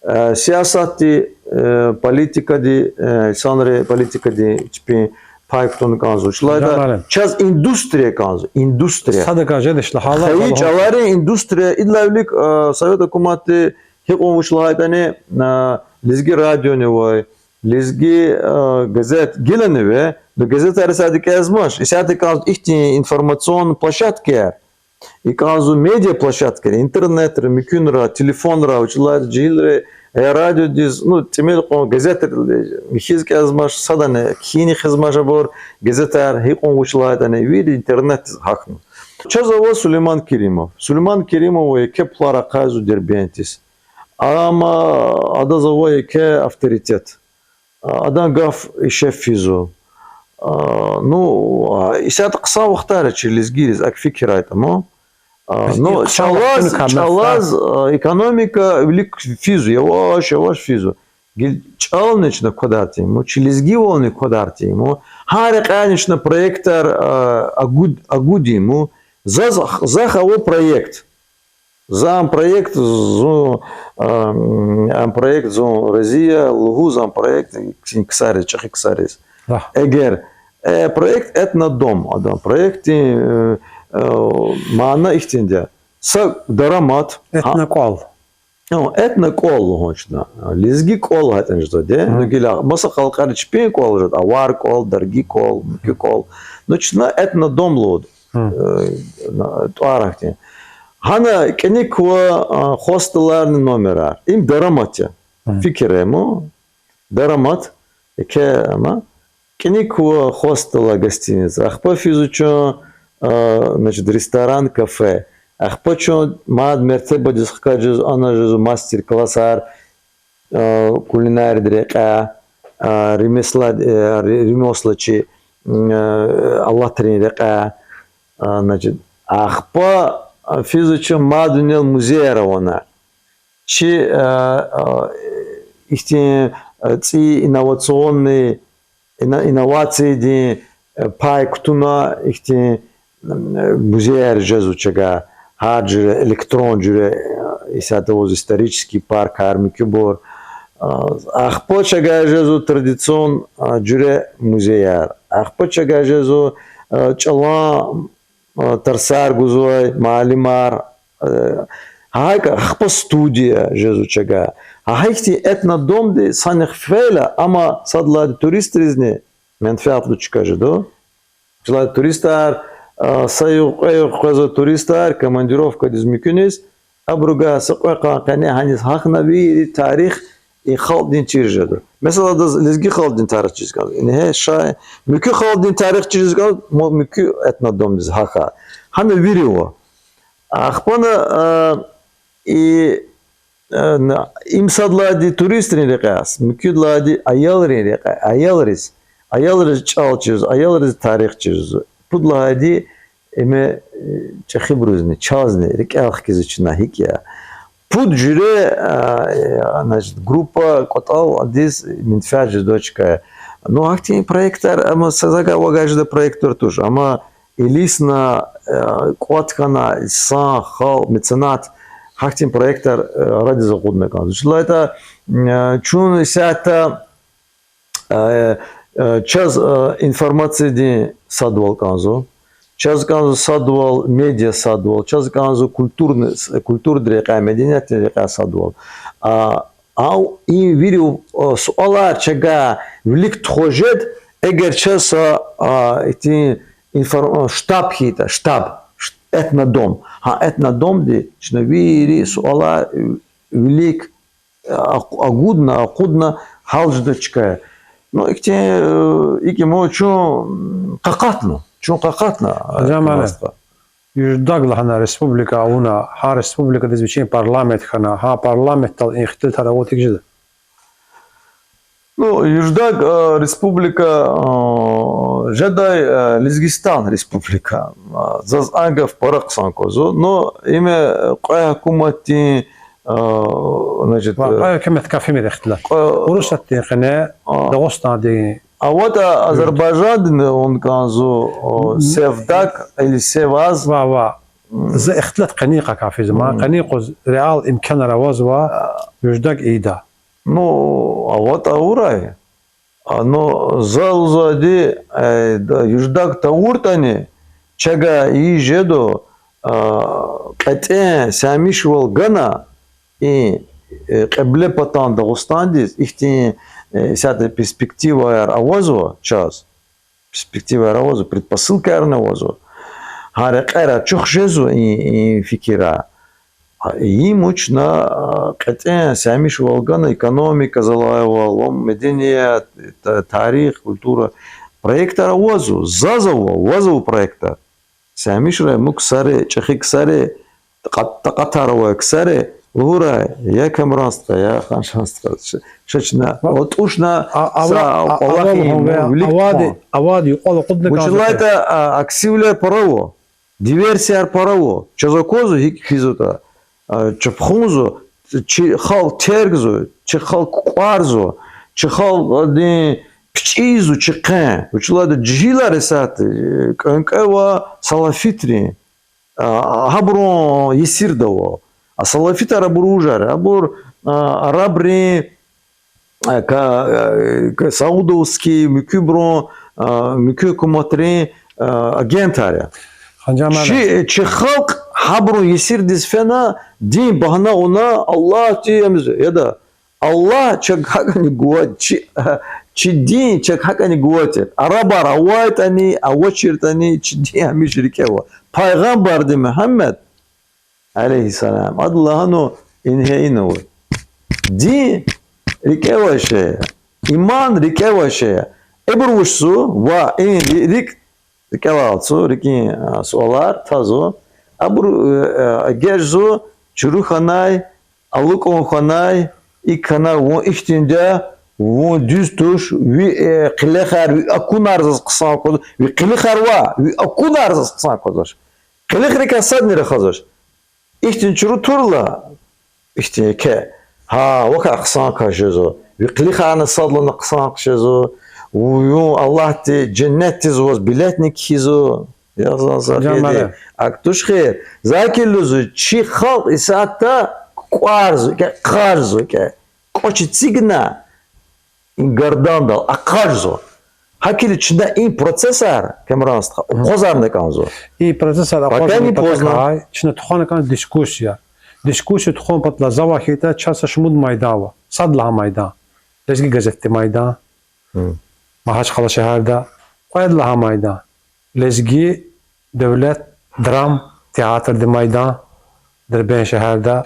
Э, сиясатди, э, политикади, э, инсанрин политикади чпин пай кутуна кӀанзава. Вучиз лагьайтӀа чаз индустрия кӀанзава, индустрия. Садавай жедач лагьайла, хайи чӀаларин индустрия, идалай вилик, э, совет гьукуматди гьикьван, вучиз лагьайтӀани, э, лезги радиони авай, лезги, э, газет гилани ава, но газетар исятда кӀелзамач, исятда кӀанзава ихьтин информационный площадкаяр. И кӀанзава медиаплощадкаяр, интернетра, муькуьнра, телефонра, вучиз лагьайтӀа жегьилри, э, радиодиз, ну, тӀимил кьван газетар михьиз кӀелзамач, садани кхьинни хуьзмач абур, газетар, гьикьван, вучиз лагьайтӀани, вири интернетдиз гьахьна. Чаз ава Сулейман Керимов. Сулейман Керимова еке пулар ахъайзава Дербентдиз. Амма адаз ава еке авторитет. А, адан гаф ишеф физва. А, ну, а, исятда хъсан вахтар я чи лезгийриз, акӀ фикирайтӀа ман. А, ну, чӀалаз, чӀалаз, а, экономика вилик физва, яваш-яваш физва. Гила чӀални чна квадар тийин ман, чи лезгивални квадар тийин ман. Гьар рекьяйни чна проектар, а, агуд-, агудин ман. Заз, захъ ава проект. За ам проект зун, а, м, ам проект зун рази я лугьуз, ам проект ксариз, чӀехи ксариз. Эгер, э, проект этнодом, адан проектдин, э, э, мана ихьтинди я. Са дарамат. ЭтнокӀвал. ЭтнокӀвал лугьун чна. Лезги кӀвал гьатӀани жезвайди. Ну, гила маса халкьарин чпин кӀвал жеда, авар кӀвал, дарги кӀвал, муькуь кӀвал. Ну, чна этнодом лугьуда. Э, тӀвар ахьтин. Гьана кӀаник ква, а, хостеларни номерар. Им дарамат я. Фикир ая ман. Дарамат, еке ма. КӀаник ква хостелар, гостиница. Ахпа физва чун, а, значит, ресторан, кафе. Ахпа чун мад мертебадиз хкажиз, ана жезва мастер-классар, а, кулинарияди рекьяй, а, ремесла, э, ре-, ремесла чи, м, э, алатрин рекьяй, а, значит, ахпа, а, физва чун мад винел музеяр авуна. Чи, э, э, ихьтин, э, цӀийи инновационный, инно-, инновациядин, э, пай кутуна ихьтин, м, э, музеяр жезва чавай, гьар жуьре, электрон жуьре, э, исятда аваз исторический паркар, муькуьбур. Э, ахпа чавай жезва традицион, э, жуьре музеяр. Ахпа чавай жезва, э, чӀалан, э, тарсар гузвай муаллимар, э, гьакӀ ахпа студия жезва чавай. Гьа гьахьтин этнодомди санихъ фейила, амма сад лагьайди туристризни менфятлу чка жеда. Чна туристар, э, са югъ, кьве югъ къвезвай туристар командировкадиз муькуьниз, абурувай са кьве къан къене гьаниз гьахьна вири тарих, и халкьдин чир жеда. Месела, адаз лезги халкьдин тарих чириз кӀанзава. Ингье ша муькуь халкьдин тарих чириз кӀанзава, му-, муькуь этнодомдиз гьахьай. Гьана вири ава. Ахпа ана, а, и, а, на, им сад лагьайди туристрин рекьяй, муькуьд лагьайди аялрин рекьяй, аялриз, аялриз чӀал чириз, аялриз тарих чириз. Пуд лагьайди им, э, чӀехибурузни, чазни рикӀел хкизва чна гьикӀ я. Пуд жуьре, а, э, значит, группа кӀватӀалдиз менфят жезвай чка я. Ну, гьахьтин проектар, амма са завай вагай жедай проектар туш, амма илисна, э, кӀватӀ хьана инсан, халкь, меценат, гьахьтин проектар, э, арадиз акъудна кӀанзава. Вучиз лагьайтӀа, э, чун исятда, э, э, чаз, э, информациядин садвал кӀанзава, чаз кӀанзава садвал, медиа садвал, чаз кӀанзава культурный, культурадин рекьяй, медениятдин рекьяй садвал. А, ав, и вири, э, суалар чавай вилик тухуз жеда, эгер чаз са, а, ихьтин инфор-, а, штаб хьайитӀа, штаб, ш-, этнодом. Гьа этнодомди чна вири суалар вилик акъ-, агудна, акъудна гьал жедай чка я. Ну, ихьтин, э, икӀ я, мо чун къакъатна, чун къакъатна, э, Гьажи Амали, Кемран стха. Юждаг лагьана республика авуна, гьа республикадиз вичин парламент хьана, гьа парламентдал ихтилатар аватӀа икӀ жеда? Ну, Юждаг, э, республика, э, жедай, э, Лезгистан республика. Э, заз а гаф пара хъсан кӀанзава. Ну, им, э, кьве гьукуматдин, э, значит, ва, э, кьве гьукумат каф мир ихтилат. Кьве- Урусатдин къене, а, Дагъустандин. АватӀа Азербайжандин авун кӀанзава, о, М. Севдаг или Севаз. Ва, ва. М. За ихтилат къенин къакъатзава, ма, М. къенин къуз реал имканар авазва, А. Юждаг ийида. Ну, аватӀа авурай. А, ну, за лугьузвайди, э, да, Юждаг тавуртӀани, чавай ийиз жеда, а, кьетӀен сямишвал гана, и, э, Кьиблепатан Дагъустандиз ихьтин, э, исятда перспективаяр авазва чаз. Перспективаяр авазва, предпосылкаярни авазва. Гьа рекьера ачух жезва и, и фикирар. А, им вуч на, а, кьетӀен сямишвал гана экономика залайвал, ва меденият, та-, тарих, культура. Проектар авазва, заз ава, ваз ава проектар. Сямишрай муькуь ксари, чӀехи ксари, такьат-, такьатар авай ксари, лугьурай, я Камран стха, я Ханжан стха, ш-, ша чна, а, ватӀушна, а, са ава-, а, кӀвалах авал гьаве, вилик авайди, тухун. Авайди юкьвал акъудна кӀанзава. Вучиз лагьайтӀа, а, аксивилер пара ава, диверсияр пара ава, чаз аквазва гьикӀ физватӀа, а, чапхунзава, чи халкь тергзава, чи халкь кукӀварзава, чи халкьдин пичӀи ийизва чи къен. Вучиз лагьайтӀа жегьилар исятда, э, кӀвенкӀвева салафитрин, а, гьабурун есирда ава. А салафитар абур вужар я? Абур, а, арабрин, а, ка-, а, ка-, саудовский, муькуьбурун, а, муькуь гьукуматрин, а, агентар я. Ханжан Амали. Чи, чи халкь гьабурун есирдиз фена, дин багьна авуна, Аллагьди, я муз-, яда, Аллагь чак гьакӀни гувай, чи, чи дин чак гьакӀни гувай тир. Арабар авайтӀани, авачиртӀани, чи дин гьамиша рикӀе ава. Пайгъамбарди Мугьаммад, عليه السلام, ада лагьана ингье ина ава. Дин рикӀе авай шей я, иман рикӀе авай шей я. Ибур вучзава, ва и ри-, рикӀ рикӀелай алцу, рикӀин, а, суалар тазва. Абур, э, э, эгечӀзава, чуру хьанай, алукӀун хьанай, икӀ хьанай, вун ихьтинди я, вун дуьз туш, ви, э, къилихар, ви акунар заз хъсан аквазва, ви къилихар ваъ, ви акунар заз хъсан аквазвач. Къилихрикай садни рахазвач. Ихьтин чуру турла, ихьтин еке. Гьа, вакай хъсан кас жезва. Ви къилихарни садлани хъсан жезва. Вун Аллагьди женнетдиз ваз билетни кхьизва. Я за, за Жан хеди. Мали. АкӀ туш хер. Закир лугьузва, чи халкь исятда кукӀварзава, кӀе, хъарзава, кӀе. КӀвач эцигна, и гардандал акъажзава. ГьакӀ хьайила чна и процессар, Камран стха, акъвазарна кӀанзава. И процессар акъвазарна патахъай, чна тухвана кӀанзава дискуссия. Дискуссия тухун патал завай хьайитӀа, чаз са шумуд майдан ава. Сад лагьай майдан. Лезги газетдин майдан. Магьачкъала шегьерда. Кьвед лагьай майдан. Лезги девлет драм театрдин майдан, Дербент шегьерда.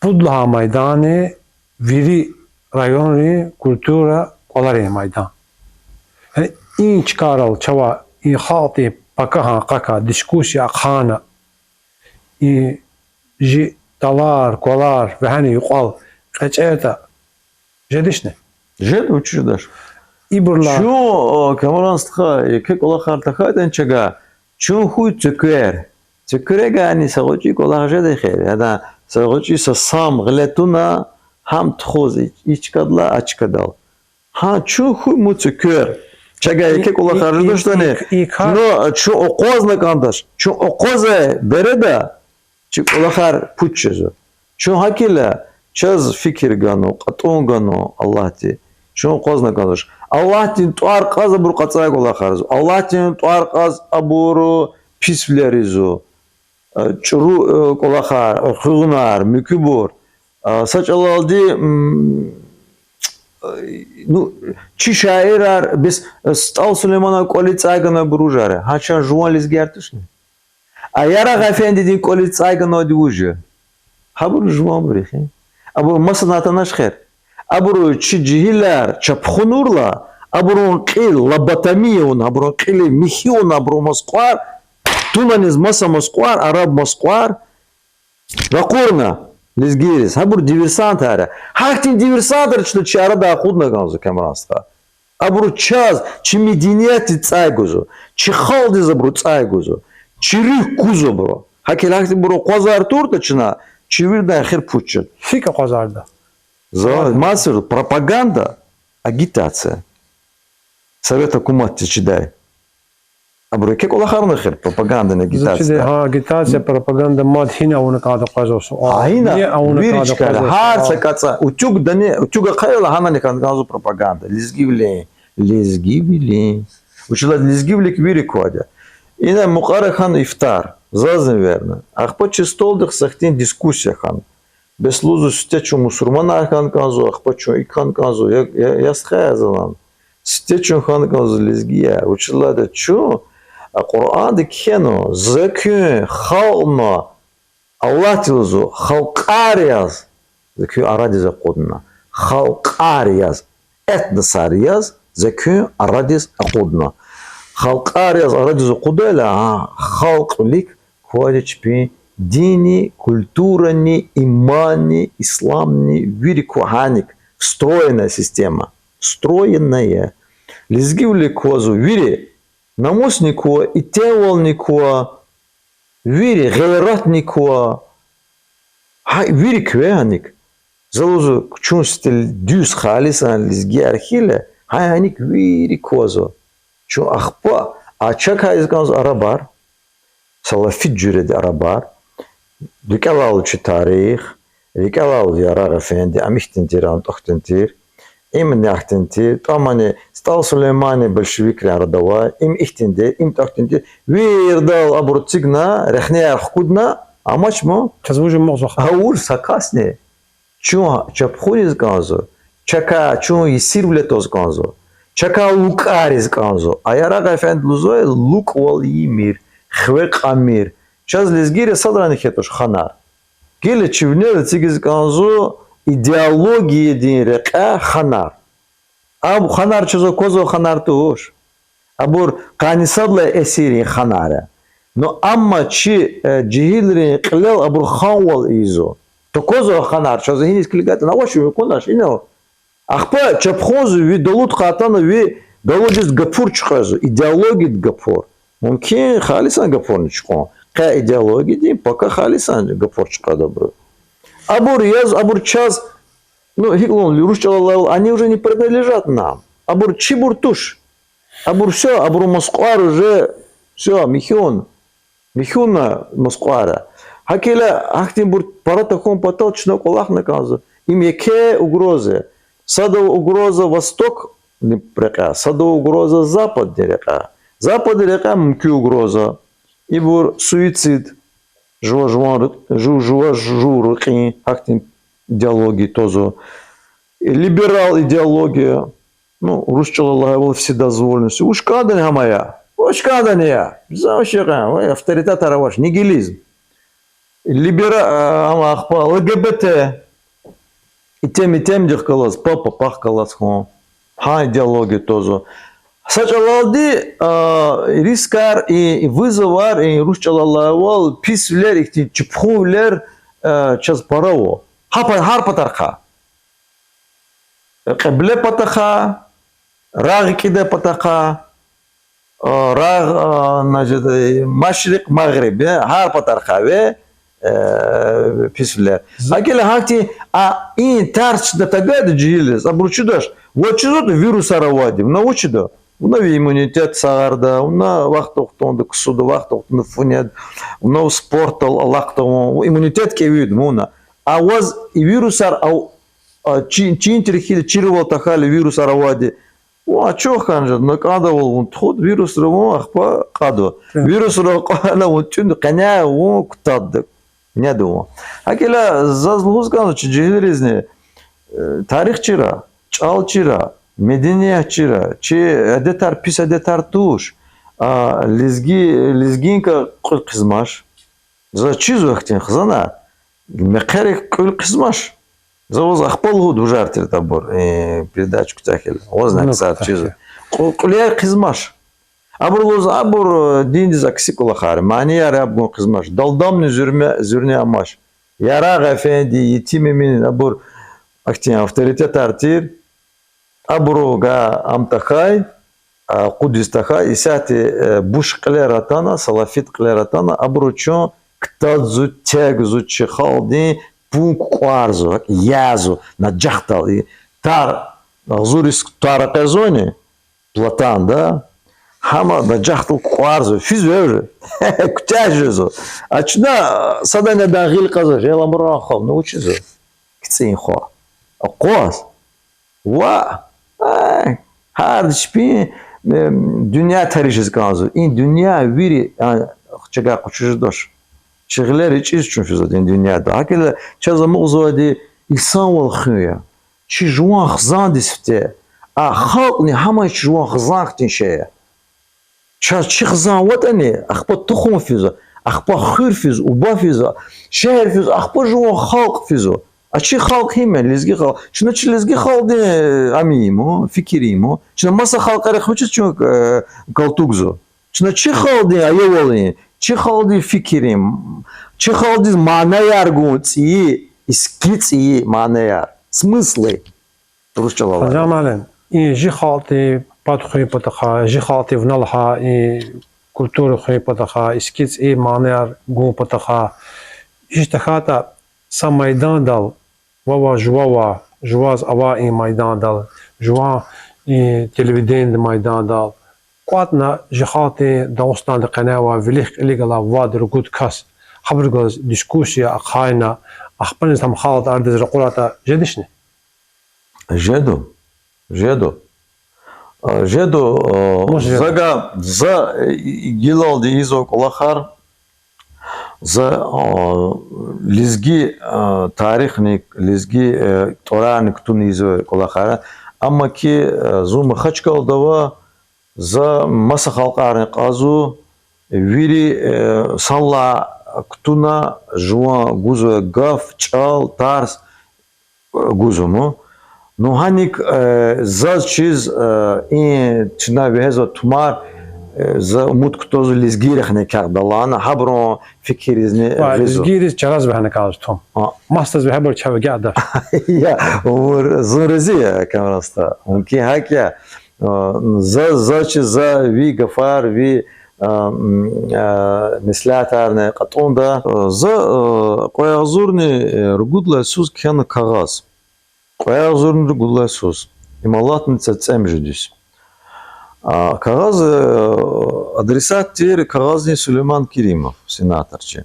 Пуд лагьай майдани вири районрин культура кӀваларин майдан. Яни и чкайрал чавай и халкьдин пакагьан къакай дискуссия ахъайна, и жи тӀалар, квалар вегьена юкьвал кьечӀейтӀа, жедачни? Жеда, вучиз жедач? Ибурла чун, о, Камран стха, еке кӀвалахар тахьайтӀани чага, чун хьуй цуьквер. Цуькверигайни са гъвечӀи кӀвалах жеда эхир. Яда, са гъвечӀи са сам гъиле туна, гьам тухуз и, и чкадал, а чкадал. Гьа, чун хьуй муцуквер. Чагай еке кӀвалахар жедачтӀани, и кар, ну, чун акъвазна кӀандач. Чун акъвазай береда, чи кӀвалахар пуч жезва. Чун гьакӀ хьайила, чаз фикир гана, кьатӀун гана Аллагьди. Чун акъвазна кӀандач. Аллагьдин тӀвар кьаз абуру кьацӀай кӀвалахар ийизва. Аллагьдин тӀвар кьаз абуру писвилер ийизва. Э, чӀуру, э, кӀвалахар, э, хуьгъунар, муькуьбур. Э, са чӀалалди, м, э, ну, чи шаирар бес, э, СтӀал Сулейманан кӀвализ цӀай гана абуру жари. Гьа чан жуван лезгияр тушни? А Ярагъ эфендидин кӀвализ цӀай ганвайди вуж я? Гьабуру жуванбур я эхир. Абуру масадан атанач хер. Абуру чи жегьилар чапхунурла, абурун кьил лоботомия авуна, абурун кьилив михьи авуна, абурун Москвар, тунаниз маса Москвар, араб Москвар, ракъурна лезгийриз. Гьабур диверсантар я. Гьахьтин диверсантар чна чи арадай акъудна кӀанзава, Камран стха. Абуру чаз, чи медениятдиз цӀай гузва, чи халкьдиз абуру цӀай гузва, чи руьгь кузва абуру. ГьакӀ хьайила гьахьтинбуру акъвазар туртӀа чна, чи виридан эхир пуч жеда. ГьикӀ акъвазарда? За масир пропаганда, агитация. Совет гьукуматдиз чидай. Абуру еке кӀвалахарни эхир, пропагандани, за чидай агитация. Гьа, агитация, пропаганда мад гьина авуна кӀанда къвезва суал. Гьа гьина, вири чкайра, гьар са кӀацӀа, утюгдани, утюг ахъайила гьанани хьана кӀанзава пропаганда. Лезгивилин, лезгивилин. Вучиз лагьайтӀа лезгивилик вири квайди я. Ина мукьвара хьана ифтар, зазни верна. Ахпа чи столдихъ са хьтин дискуссия хьана. Бес лугьузва, сифте чун мусурманар хьана кӀанзава, ахпа чун икӀ хьана кӀанзава, я, я, я стха, я залан. Сифте чун хьана кӀанзава лезгияр. Вучиз лагьайтӀа чун, а, Къуръанда кхьенва, за куьн халкьна, Аллагьди лугьузва, халкьар яз за куьн арадиз акъудна. Халкьар яз, этносар яз за куьн арадиз акъудна. Халкьар яз арадиз акъудайла, а, халкь вилик квайди чпин динни, культурани, иманни, исламни, вири ква гьаник, встроенная система. Встроенная. Лезгивилик квазва вири, намусни ква, итимвални ква, вири, гъейратни ква, гьа вири кве гьаник. За лугьузва, чун сифте дуьз халисан лезгияр хьайила, гьа гьаник вири квазва. Чун ахпа, а чакай ийиз кӀанзава арабар, салафит жуьреда арабар, рикӀелай алай чи тарих, рикӀелай алай Ярагъ эфенди, ам ихьтин тир, ам тӀахьтин тир, имни ахьтин тир, тӀамани СтӀал Сулеймани большевикрин арада авай, им ихьтин тир, им тӀахьтин тир, виридал абур эцигна, рехнеяр хкудна, амач ма. Чаз вуж амукьзава? А вуж са касни. Чун чапхуниз кӀанзава, чакай чун есирвиле тваз кӀанзава, чакай лукӀариз кӀанзава. А Ярагъ эфенди лугьузвай, лукӀвал ийимир, хиве кьамир. Чаз лезгийриз садрани хьайи туш ханар. Гила чи винел эцигиз кӀанзава идеологиядин рекьяй ханар. Аб ханар чаз аквазва, ханар туш. Абур къанни сад лагьай эсиррин ханар я. Ну, амма чи, э, жегьилрин кьилел абур ханвал ийизва. Таквазва ханар, чаз гьиниз килигайтӀани авач, ви кунач, инал. Ахпа чапхунзава, ви далудихъ атана, ви далудиз гапур чуькьвезва, идеологиядин гапур. Мумкин, халисан гапурни чуькьван. Къе идеологиядин, пака халисан гапур чуькьведа абуру. Абур яз, абур чаз, ну, гьикӀ лугьун, рус чӀалал, они уже не принадлежат нам. Абур чибур туш. Абур всё, абурун Москвар уже всё, михьун. Михьуна Москвара. ГьакӀ хьайила, гьахьтинбур пара тахьун патал чна кӀвалахна кӀанзава. Им еке угроза я. Сад ава угроза Востокдин рекьяй, сад ава угроза Западдин рекьяй. Западдин рекьяй мумкин угроза. Ибур суицид, жува жуван ру-, жу-, жува жув рекьин, гьахьтин идеология твазва. Либерал идеология, ну, рус чӀалал лагьайвал, вседозволенность. Вуч кӀандани гьам я? Вуч кӀандани я? Бизан вуч я кьван, авторитетар авач, нигилизм. Либера-, а, гьам ахпа Л Г Б Т. Итим итимдихъ галаз, паб папахъ галаз хьун. Гьа идеология тозва. Са чӀалалди, а, рискар, и, и вызовар, и рус чӀалалайвал, писвилер, ихьтин чпихъунвилер, а, чаз пара ава. Гьа па-, гьар патарихъай. Кьибле патахъай, рагъ кӀидай патахъай, а, рагъ, а, значит, э, машрикъ, магъриб, э, гьар патарихъай, э, писвилер. Гьакӏ хьайила гьахьтин, а, и тарс чна тагайда жегьилриз, абуру чидач, ваз чизватӏа вирусар авайди, вуна вуч ийида? Вуна ви иммунитет сагъарда, вуна вахт вахтунда ксуда, вахт вахтунда фу неда, вуна спортдал алакъда авун, иммунитет кӏевида вуна. А ваз и вирусар ав-, а, чи-, чин тир хьайила, чирвал тахьайла вирусар авайди, ва ачух хьана жеда, вуна кӏандавал вун тухуда, вирусра вун ахпа кьада. Вирусра кьана вун тӏуьна, къене вун кутада. Неда вун. Гьакӏ хьайила заз лугьуз кӏанзава чи жегьилризни, э, тарих чира, чӏал чира, меденият чира, чи адетар пис адетар туш. А, лезги, лезгинка кьуьл хъизмаш. Заз чизва ахьтин хизанар, мехъерик кьуьл хъизмаш. За ваз ахпа лугьуда, вужар тир абур, э, передача куьтягь хьайила. Ваз на ксар чизва. Кьу-, кьуьлер хъизмаш. Абур лугьуз, абур, э, диндиз акси кӏвалахар, манияр яб гун хъизмаш. Далдамни зуьрме, зуьрне амач. Ярагъ эфенди, Етим Эмин, абур ахьтин авторитетар тир. Абуру гьа ам тахьай, а, къудиз тахьай, исятда, э, буш кьилер атана, салафит кьилер атана, абуру чун ктазва, тегзава чи халкьдин пун кукӏварзава, язва, нажахдал, и тар, агъзур йис тар къвезвани, платанда, гьам нажахдал кукӏварзава, физва эври, куьтягь жезва. А чна садан-адан гъил кьазва, жел амуран хва, ну вучизва? КицӀин хва. Акъваз. Ва, э, гьарда чпин, э, дуьнья тарижиз кӀанзава. И дуьнья вири, а, чавай къучуз жедач. Чи гъилер ичӀиз чун физвайди и дуьньяда. ГьакӀ хьайила чаз амукьзавайди инсанвал хуьн я. Чи жуван хизандиз фте. А халкьни гьамай чи жуван хизан хьтин шей я. Чаз чи хизан аватӀани, ахпа тухум физва, ахпа хуьр физва, уба физва, шегьер физва, ахпа жуван халкь физва. А чи халкь гьим я, лезги халкь. Чна чи лезги халкьдин, э, ам ийимир, фикир ийимир. Чна маса халкьарихъ вучиз чун, э, калтугзава? Чна чи халкьдин аявал ийин, чи халкьдин фикир ийин, чи халкьдиз манаяр гун, цӀийи, иски цӀийи манаяр, смыслы. Рус чӀалал. Ханжан муаллим, и жи халкьдин пад хуьн патахъай, жи халкьдин вуна лагьай и культура хуьн патахъай, иски цӀийи манаяр гун патахъай, жи тахьайтӀа са майдандал, вавай жува ава, жуваз ава и майдандал, жуван и телевидениедин майдандал кӀватӀна жи халкьдин Дагъустанда къене авай вилик-кьилик галай вад-ругуд кас, гьабурухъ галаз дискуссия ахъайна, ахпа низ гьам халкьдин арадиз ракъурайтӀа жедачни? Жеда. Жеда. А, жеда, а, за гьа-, за, э, гилалди ийизвай кӀвалахар, за, а, лезги, а, тарихни, лезги, э, тӀварарни кутуна ийизвай кӀвалахар. Амма ки, э, зун Махачкъалада ава, за маса халкьарни кьазва, вири, э, санлай кутуна, жуван гузвай гаф, чӀал, тарс, гузва ман. Ну, гьаник, э, заз чиз, э, и чна вегьезвай тумар, э, за умуд кутазва лезгийрихъни кӀвалах лагьана, гьабурун фикирризни гъизва. Лезгийриз чаразвай гьана кӀанзава тум. А. Масадаз вегьебур чав агакьдач. Я, умур, зун рази я, Камран стха. Мумкин гьакӀ я. А, за, за чиз, за ви гафар, ви, а, м, а, меслятарни кьатӀунда. А, за, а, кьве агъзурни, э, ругуд лагьай йисуз кхьена кагъаз. Кьве агъзурни ругуд лагьай йисуз. Им алатна цӀемуьжуьд йис. А, кагъаз, э, адресат тир кагъазни Сулейман Керимов, сенатор чи.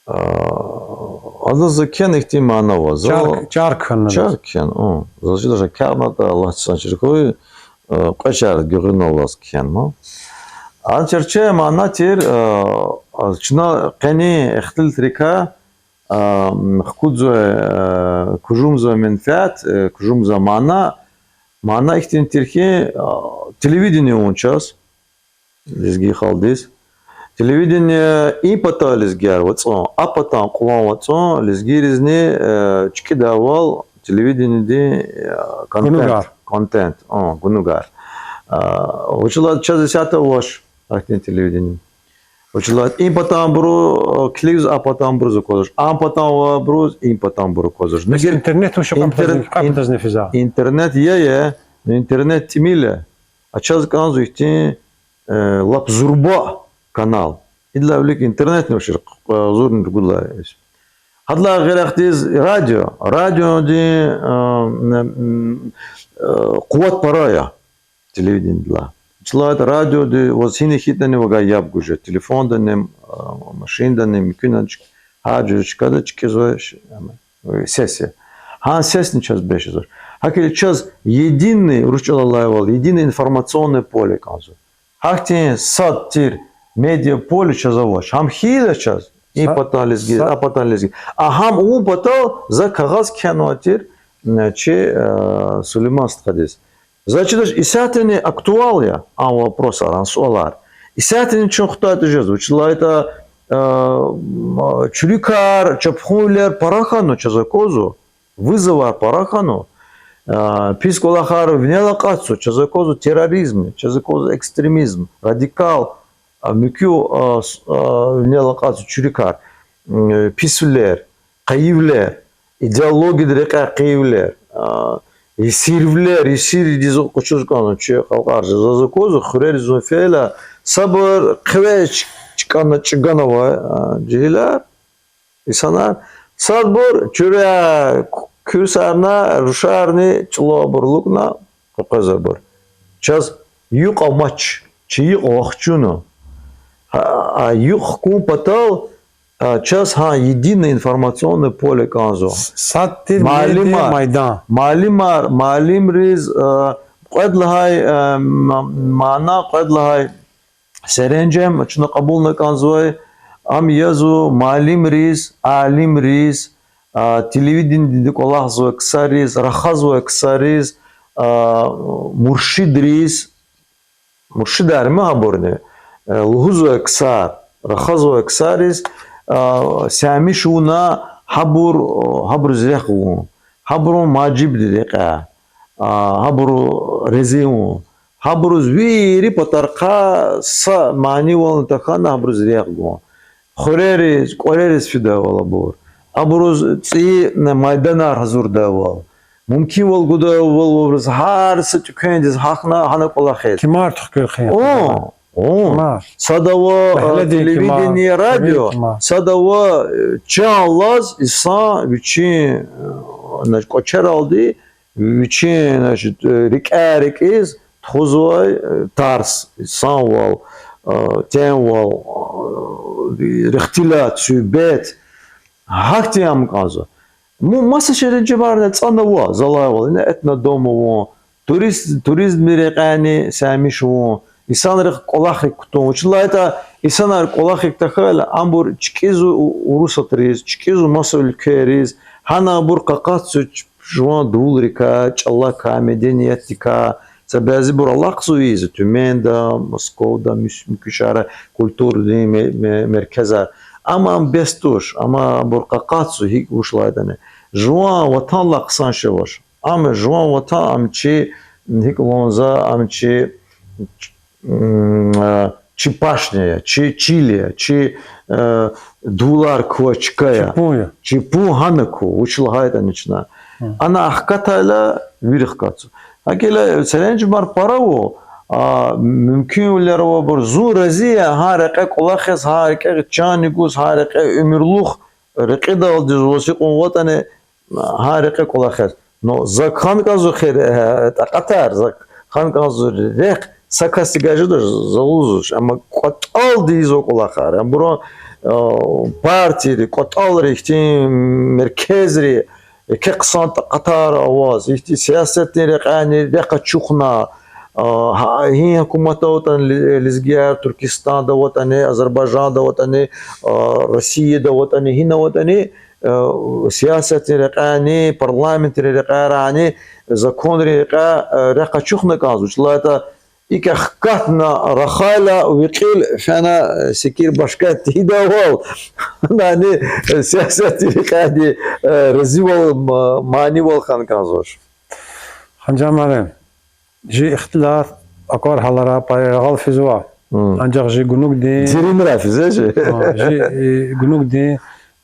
А, адаз за кхьена ихьтин мана ава. За чар, чар кхьена. Чар кхьена, у. Заз чидач, чар кхьенатӀа, Аллагьди хьиз чир хьуй, э, кьве чар гуьгъуьналлаз кхьена. А чарче мана тир, э, чна къени ихтилатрикай, а, м, хкудзавай, э, кужумзавай менфят, э, кужумзавай мана, мана ихьтин тир хьи, а, телевидение авун чаз, лезги халкьдиз. Телевидение и пата лезгияр вацӀун, а патан кьулан вацӀун, лезгийризни, э, чкӀидайвал, Телевидениедин, э, контент, Гунугар. Контент, а, гунугар. А, вучиз лагьайтӀа чаз исятда авач ахьтин телевидение. Вучиз лагьайтӀа и патанбуру, э, килигзава, а патанбуруз аквазвач. А патан авайбуруз и патанбуру аквазвач. Бес интернет вуч я, интерн-, кьве патазни, кьве патазни физва. Интернет я, я, но интернет тӀимил я. А чаз кӀанзава ихьтин, э, лап зурба канал. Идалай вилик интернетни авачир, э, зурни ругудлай. Гьадалай гъейри ахьтин радио. Радиодин, э, м, э, къуват пара я телевидениедилай. Вучиз лагьайтӀа радиоди ваз гьина хьайитӀани вавай яб гуз жеда. Телефондани, э, машиндани, муькуьдани чк-, гьар жуьре чкада чкӀизва ш-, ам, э, сес я. Гьа сесни чаз бес жезвач. ГьакӀ хьайила чаз единый, урус чӀалал алайвал, единое информационное поле кӀанзава. Гьахьтин сад тир медиаполе чаз авач. Гьам хьайила чаз, и патан лезги, а патан лезги. А гьам авун патал за кагъаз кхьенвай тир, э, чи, э, Сулейман стхадиз. Заз чидач, исятдани актуал я а вопросар, а суалар. Исятдани чун хутайтӀа жезва, вучиз лагьайтӀа, э, м, чуьруькар, чапхунвилер пара хьанва, чаз аквазва. Вызовар пара хьанва. Э, пис кӀвалахар винел акъатзава, чаз аквазва терроризмни, чаз аквазва экстремизм, радикал, э, муькуь, э, с-, э, винел акъатзава чуьруькар, м, э, писвилер, къайивилер, идеологияди рекьяй къайивилер, э, есирвилер, есирдиз къачуз кӀанзава чи халкьар. Заз аквазва, хуьрери зун фейила, сабур хъвер чкӀана чӀугунавай, э, жегьилар, инсанар, садбур чуьряй ку-, куьрсарна, рушарни чӀулавайбур лукӀна къекъвезвайбур. Чаз юкь амач, чи юкь вахчуна. Гьа, а юкь хкун патал, а, чаз гьа единое информационное поле кӀанзава. Сад тир медиа майдан. Муаллимар, муаллимриз, а, кьвед лагьай, а, ма-, мана, кьвед лагьай серенжем чна кьабулна кӀанзавай, ам язва муаллимриз, алимриз, а, телевидениеди кӀвалахзавай ксариз, рахазвай ксариз, а, муршидриз, муршидар ма гьабурни, э, лугьузвай ксар, рахазвай ксариз, а, сямиш авуна гьабур, гьабуруз рехъ гун, гьабурун мажибди рекьяй, а, гьабуру рази авун, гьабуруз вири патарихъай са манивални тахьана гьабуруз рехъ гун. Хуьрериз, кӀвалериз фидайвал абур. Абуруз цӀийи майданар гьазурдайвал. Мумкинвал гудайвал абуруз гьар са тӀуьквендиз гьахьна гьана кӀвалахиз. Кимар тухкуьр хъийин. О, о. Кимар. Сад ава, э, телевидение, радио, сад ава, э, чан алаз инсан вичин, э, значит, кӀвачералди, вичин, значит, э, рикӀяй-рикӀиз тухузвай, э, тарс, инсанвал, э, темвал, э, рехтилат, суьгьбет, гьахьтин ам кӀанзава. Му-, маса серенжемарни ацӀанва, залайвал, ина этнодом авун, турист-, туризмдин рекьяйни сямиш авун, инсанрихъ кӀвалахрик кутун. Вучиз лагьайтӀа инсанар кӀвалахрик тахьайла, абур чкӀизва у-, Урусатриз, чкӀизва маса уьлквейриз, гьана абур къакъатзава ч-, жуван дувулрикай, чӀалакай, медениятдикай, са бязибур алахъзава ийизва Тюменьда, Московда, муькуь, муькуь шегьерра, культурадин ме-, ме-, меркезар. Амма ам бес туш, амма абур къакъатзава, гьикӀ вуч лагьайтӀани. Жуван ватандилай хъсан шей авач. Ам жуван ватан, ам чи, гьикӀ лугьун за, ам чи, чи пашня я, чи чил я, чи, э, дувулар квай чка я. Чи пун я. Чи пун гьана ква, вуч лагьайтӀани чна. Ана ахкатайла, вири хкатзава. ГьакӀ хьайила серенжемар пара ава, а, мумкинвилер авайбур, зун рази я гьа рекье кӀвалахиз, гьа рекье чанни гуз, гьа рекье уьмуьрлух рекьидалди заз гьикьван аватӀани, гьа рекье кӀвалахиз. Но зак хьана кӀанзава хьи, э, такьатар, зак хьана кӀанзава рехъ, са касдивай жедач, за лугьузвач, амма кӀватӀалди ийизва кӀвалахар. Абурун, э, партийри, кӀватӀалри, ихьтин меркезри, еке хъсан такьатар аваз, ихьтин сиясатдин рекьяйни рехъ ачухна, а, гьа-, гьи гьукуматда аватӀани, ле-, лезгияр Туркистанда аватӀани, Азербайжанда аватӀани, а, Россияда аватӀани, гьина аватӀани, э, сиясатдин рекьяйни, парламентдин рекьяйрани, законрин рекьяй, э, рехъ ачухна кӀанзава. Вучиз лагьайтӀа икӀ хкатна рахайла, ви кьил фена, э, секир башка тийидайвал, яни, э, сиясатдин рекьяйди, э, разивал, ма-, манивал хьана кӀанзавач. Ханжан муаллим, жи ихтилат аквар гьалара пай яргъал физва. Анжах жи гунугдин, Дериндиз физва жи. А, жи, э, гунугдин,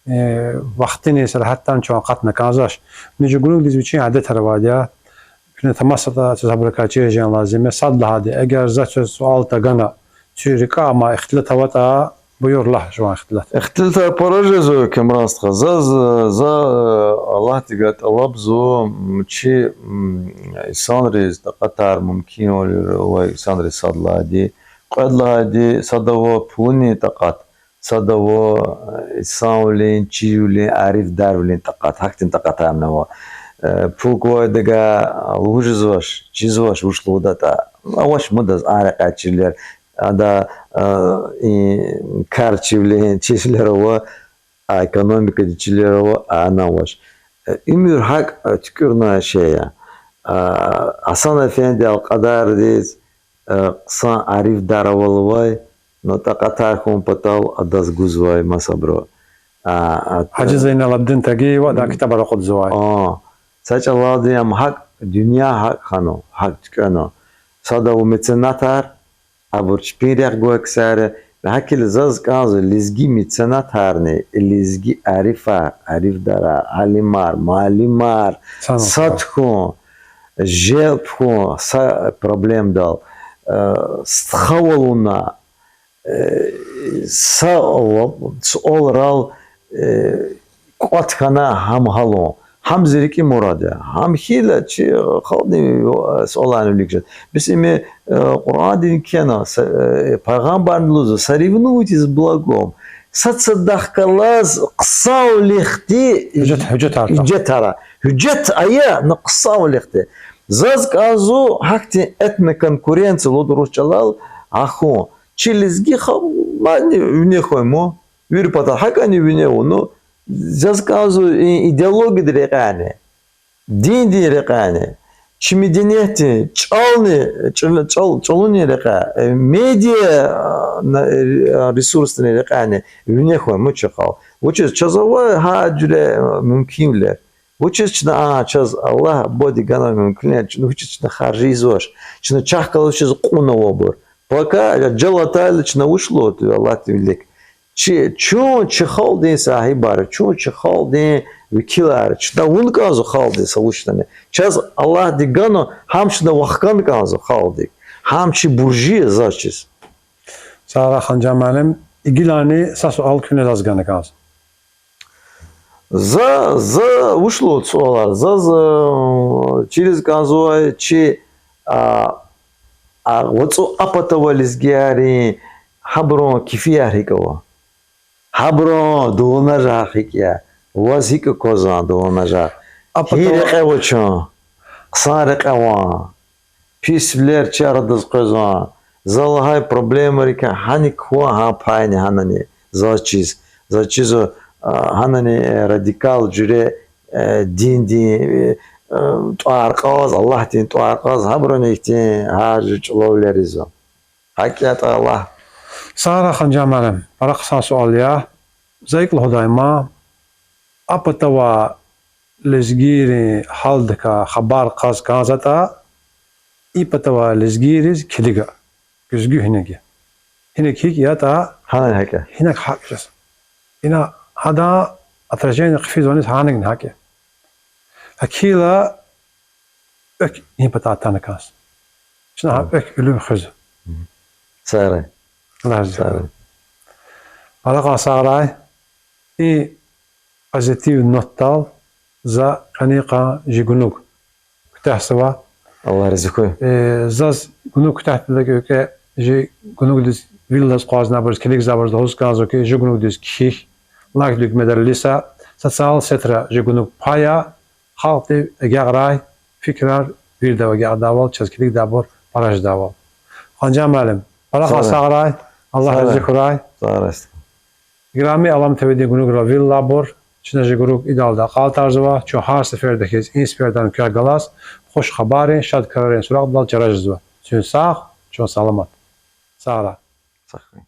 э, вахтини сергьятдани чун акъатна кӀанзавач. Ну, жи гунугдиз вичин адетар авайди я. Куьне тамашатӀа, чаз гьабурукай чир жен лазим я. Сад лагьайди, эгер за чаз суал тагана, чи рикӀе амай ихтилат аватӀа, буюр, лагь жуван ихтилат. Ихтилатар пара жезва, Камран стха. Заз, за, Аллагьдивай тӀалабзава, чи инсанриз такьатар, мумкинвилер авай инсанриз, сад лагьайди, кьвед лагьайди, сада ава пулунин такьат, сада ава инсанвилин, чирвилин, арифдарвилин такьат, гьахьтин такьатарни ава. Пул квайдакай лугьуз жезвач, чизвач вуч лугьудатӀа. Авач мудаз а рекьяй чирвилер, ада, и кар чирвилер, чирвилер ава, а экономикадин чирвилер ава, а ана авач. Уьмуьр гьакӀ туькӀуьрнавай шей я. Гьасан-эфенди алкьвадардиз хъсан арифдар авайвал, ну, такьатар хьун патал адаз гузвай масабуру. Гьажи Зайналабдин Тагиева, ада ктабар акъудзавай. Са чӀалалди ам гьакӀ дуьнья гьакӀ хьана, гьакӀ туькӀвена. Сада ава меценатар, абур чпин рехъ гвай ксар я, гьакӀ хьайила заз кӀанзава лезги меценатарни, лезги арифар, арифдарар, алимар, муаллимар сад хьун, желб хьун са проблемадал, стхавал авуна, са суалрал кӀватӀ хьана гьам гьалун. Гьам зи рикӀин мурад я. Гьам хьайила чи халкьдин суаларни вилик жеда. Бес им Къуръандин кхьена, пайгъамбарди лугьузва: соревнуйтесь в благом. Сад-садахъ галаз хъсанвилихъди гьуьжетар, гьуьжет ая, ну, хъсанвилихъди. Заз кӀанзава гьахьтин этноконкуренция лугьуда урус чӀалал, гьахьун. Чи лезги халкь мадни вине хьун ман, вири патал гьакӀани вине авуна, заз кӀанзава и идеологиядин рекьяйни, диндин рекьяйни, чи медениятдин, чӀални, чӀал-, чӀал-, чӀалунин рекьяй, медиа ресурсдин рекьяйни вине хьун ман чи халкь. Вучиз чаз авай гьа жуьре мумкинвилер. Вучиз чна, а, чаз Аллагь бубади ганвай мумкинвилер, чна вучиз чна харжизвач, чна чахъ галаз вучиз кьунвайбур. Пока жал атайла чна вуч лугьуда Аллагьдин вилик. Чи, чун чи халкьдин сагьибар, чун чи халкьдин векилар, чна авун кӀанзава халкьдиз са вуч ятӀани. Чаз Аллагьди ганва, гьам чна вахкун кӀанзава халкьдик. Гьам чи буржи я заз чиз. Сагърай, Ханжан муаллим, гилани са суал куьне заз гана кӀанзава. За, за вуч лугьуда суалар? Заз чириз кӀанзавай чи, а, а, вацӀу а патавай лезгиярин гьабурун кефияр гьикӀ ава? Гьабурун дуланажагъ гьикӀ я? Ваз гьикӀ аквазва дуланажагъ? Гьи рекье ава чун? Хъсан рекье ван? Писвилер чи арадиз къвезван. За лагьай проблемайрикай гьаник кван гьа пайни гьанани заз чиз. Заз чизва, а, гьанани, э, радикал жуьре, э, диндин, э, тӀвар кьаз, Аллагьдин тӀвар кьаз, гьабуруни ихьтин гьар жуьре чӀулавилер ийизва. ГьакӀ ятӀа Аллагь. Сагърай, Ханжан муаллим, пара хъсан суал я. За икӀ лугьудай ман, а патавай лезгийрин гьалдикай хабар кьаз кӀанзаватӀа, и патавай лезгийриз килига, гуьзгуь гьинаг я. Гьинаг гьикӀ ятӀа, гьинаг гьакӀ жез. Ина гьадан отражение хъфизваниз гьанагни гьакӀ я. ГьакӀ хьайила экв и патав атана кӀанзава. Чна гьа экв уьлуьв хуьзва. Сагърай. Аллагь рази хьурай. Пара сагърай. И позитив нотдал за къенин къан жи гунуг куьтягьзава. Аллагь рази хьуй. Э, заз гунуг куьтягьдалди кӀвале жи гунугдиз вил алаз акъвазнавайбуруз, килигзавайбуруз лугьуз кӀанзава хьи, жи гунугдиз кхьихь, лайк, дуьгмедар илиса, социал сетра жи гунуг пая, халкьдив агакьарай, фикирар виридав агакьдайвал, чаз килигдайбур пара жедайвал. Ханжан муаллим, пара хъсан сагърай, Аллагь рази хьурай. Играми Алам ТВ-дин гунуграл вил алайбур, чна жи гунуг идалди акьалтӀарзава, чун гьар сеферда хьиз и сефердани квехъ галаз хуш хабаррин, шад крарин суракьдал чара жезва. Чун сагъ, Чан саламат. Сагърай. Сагърай.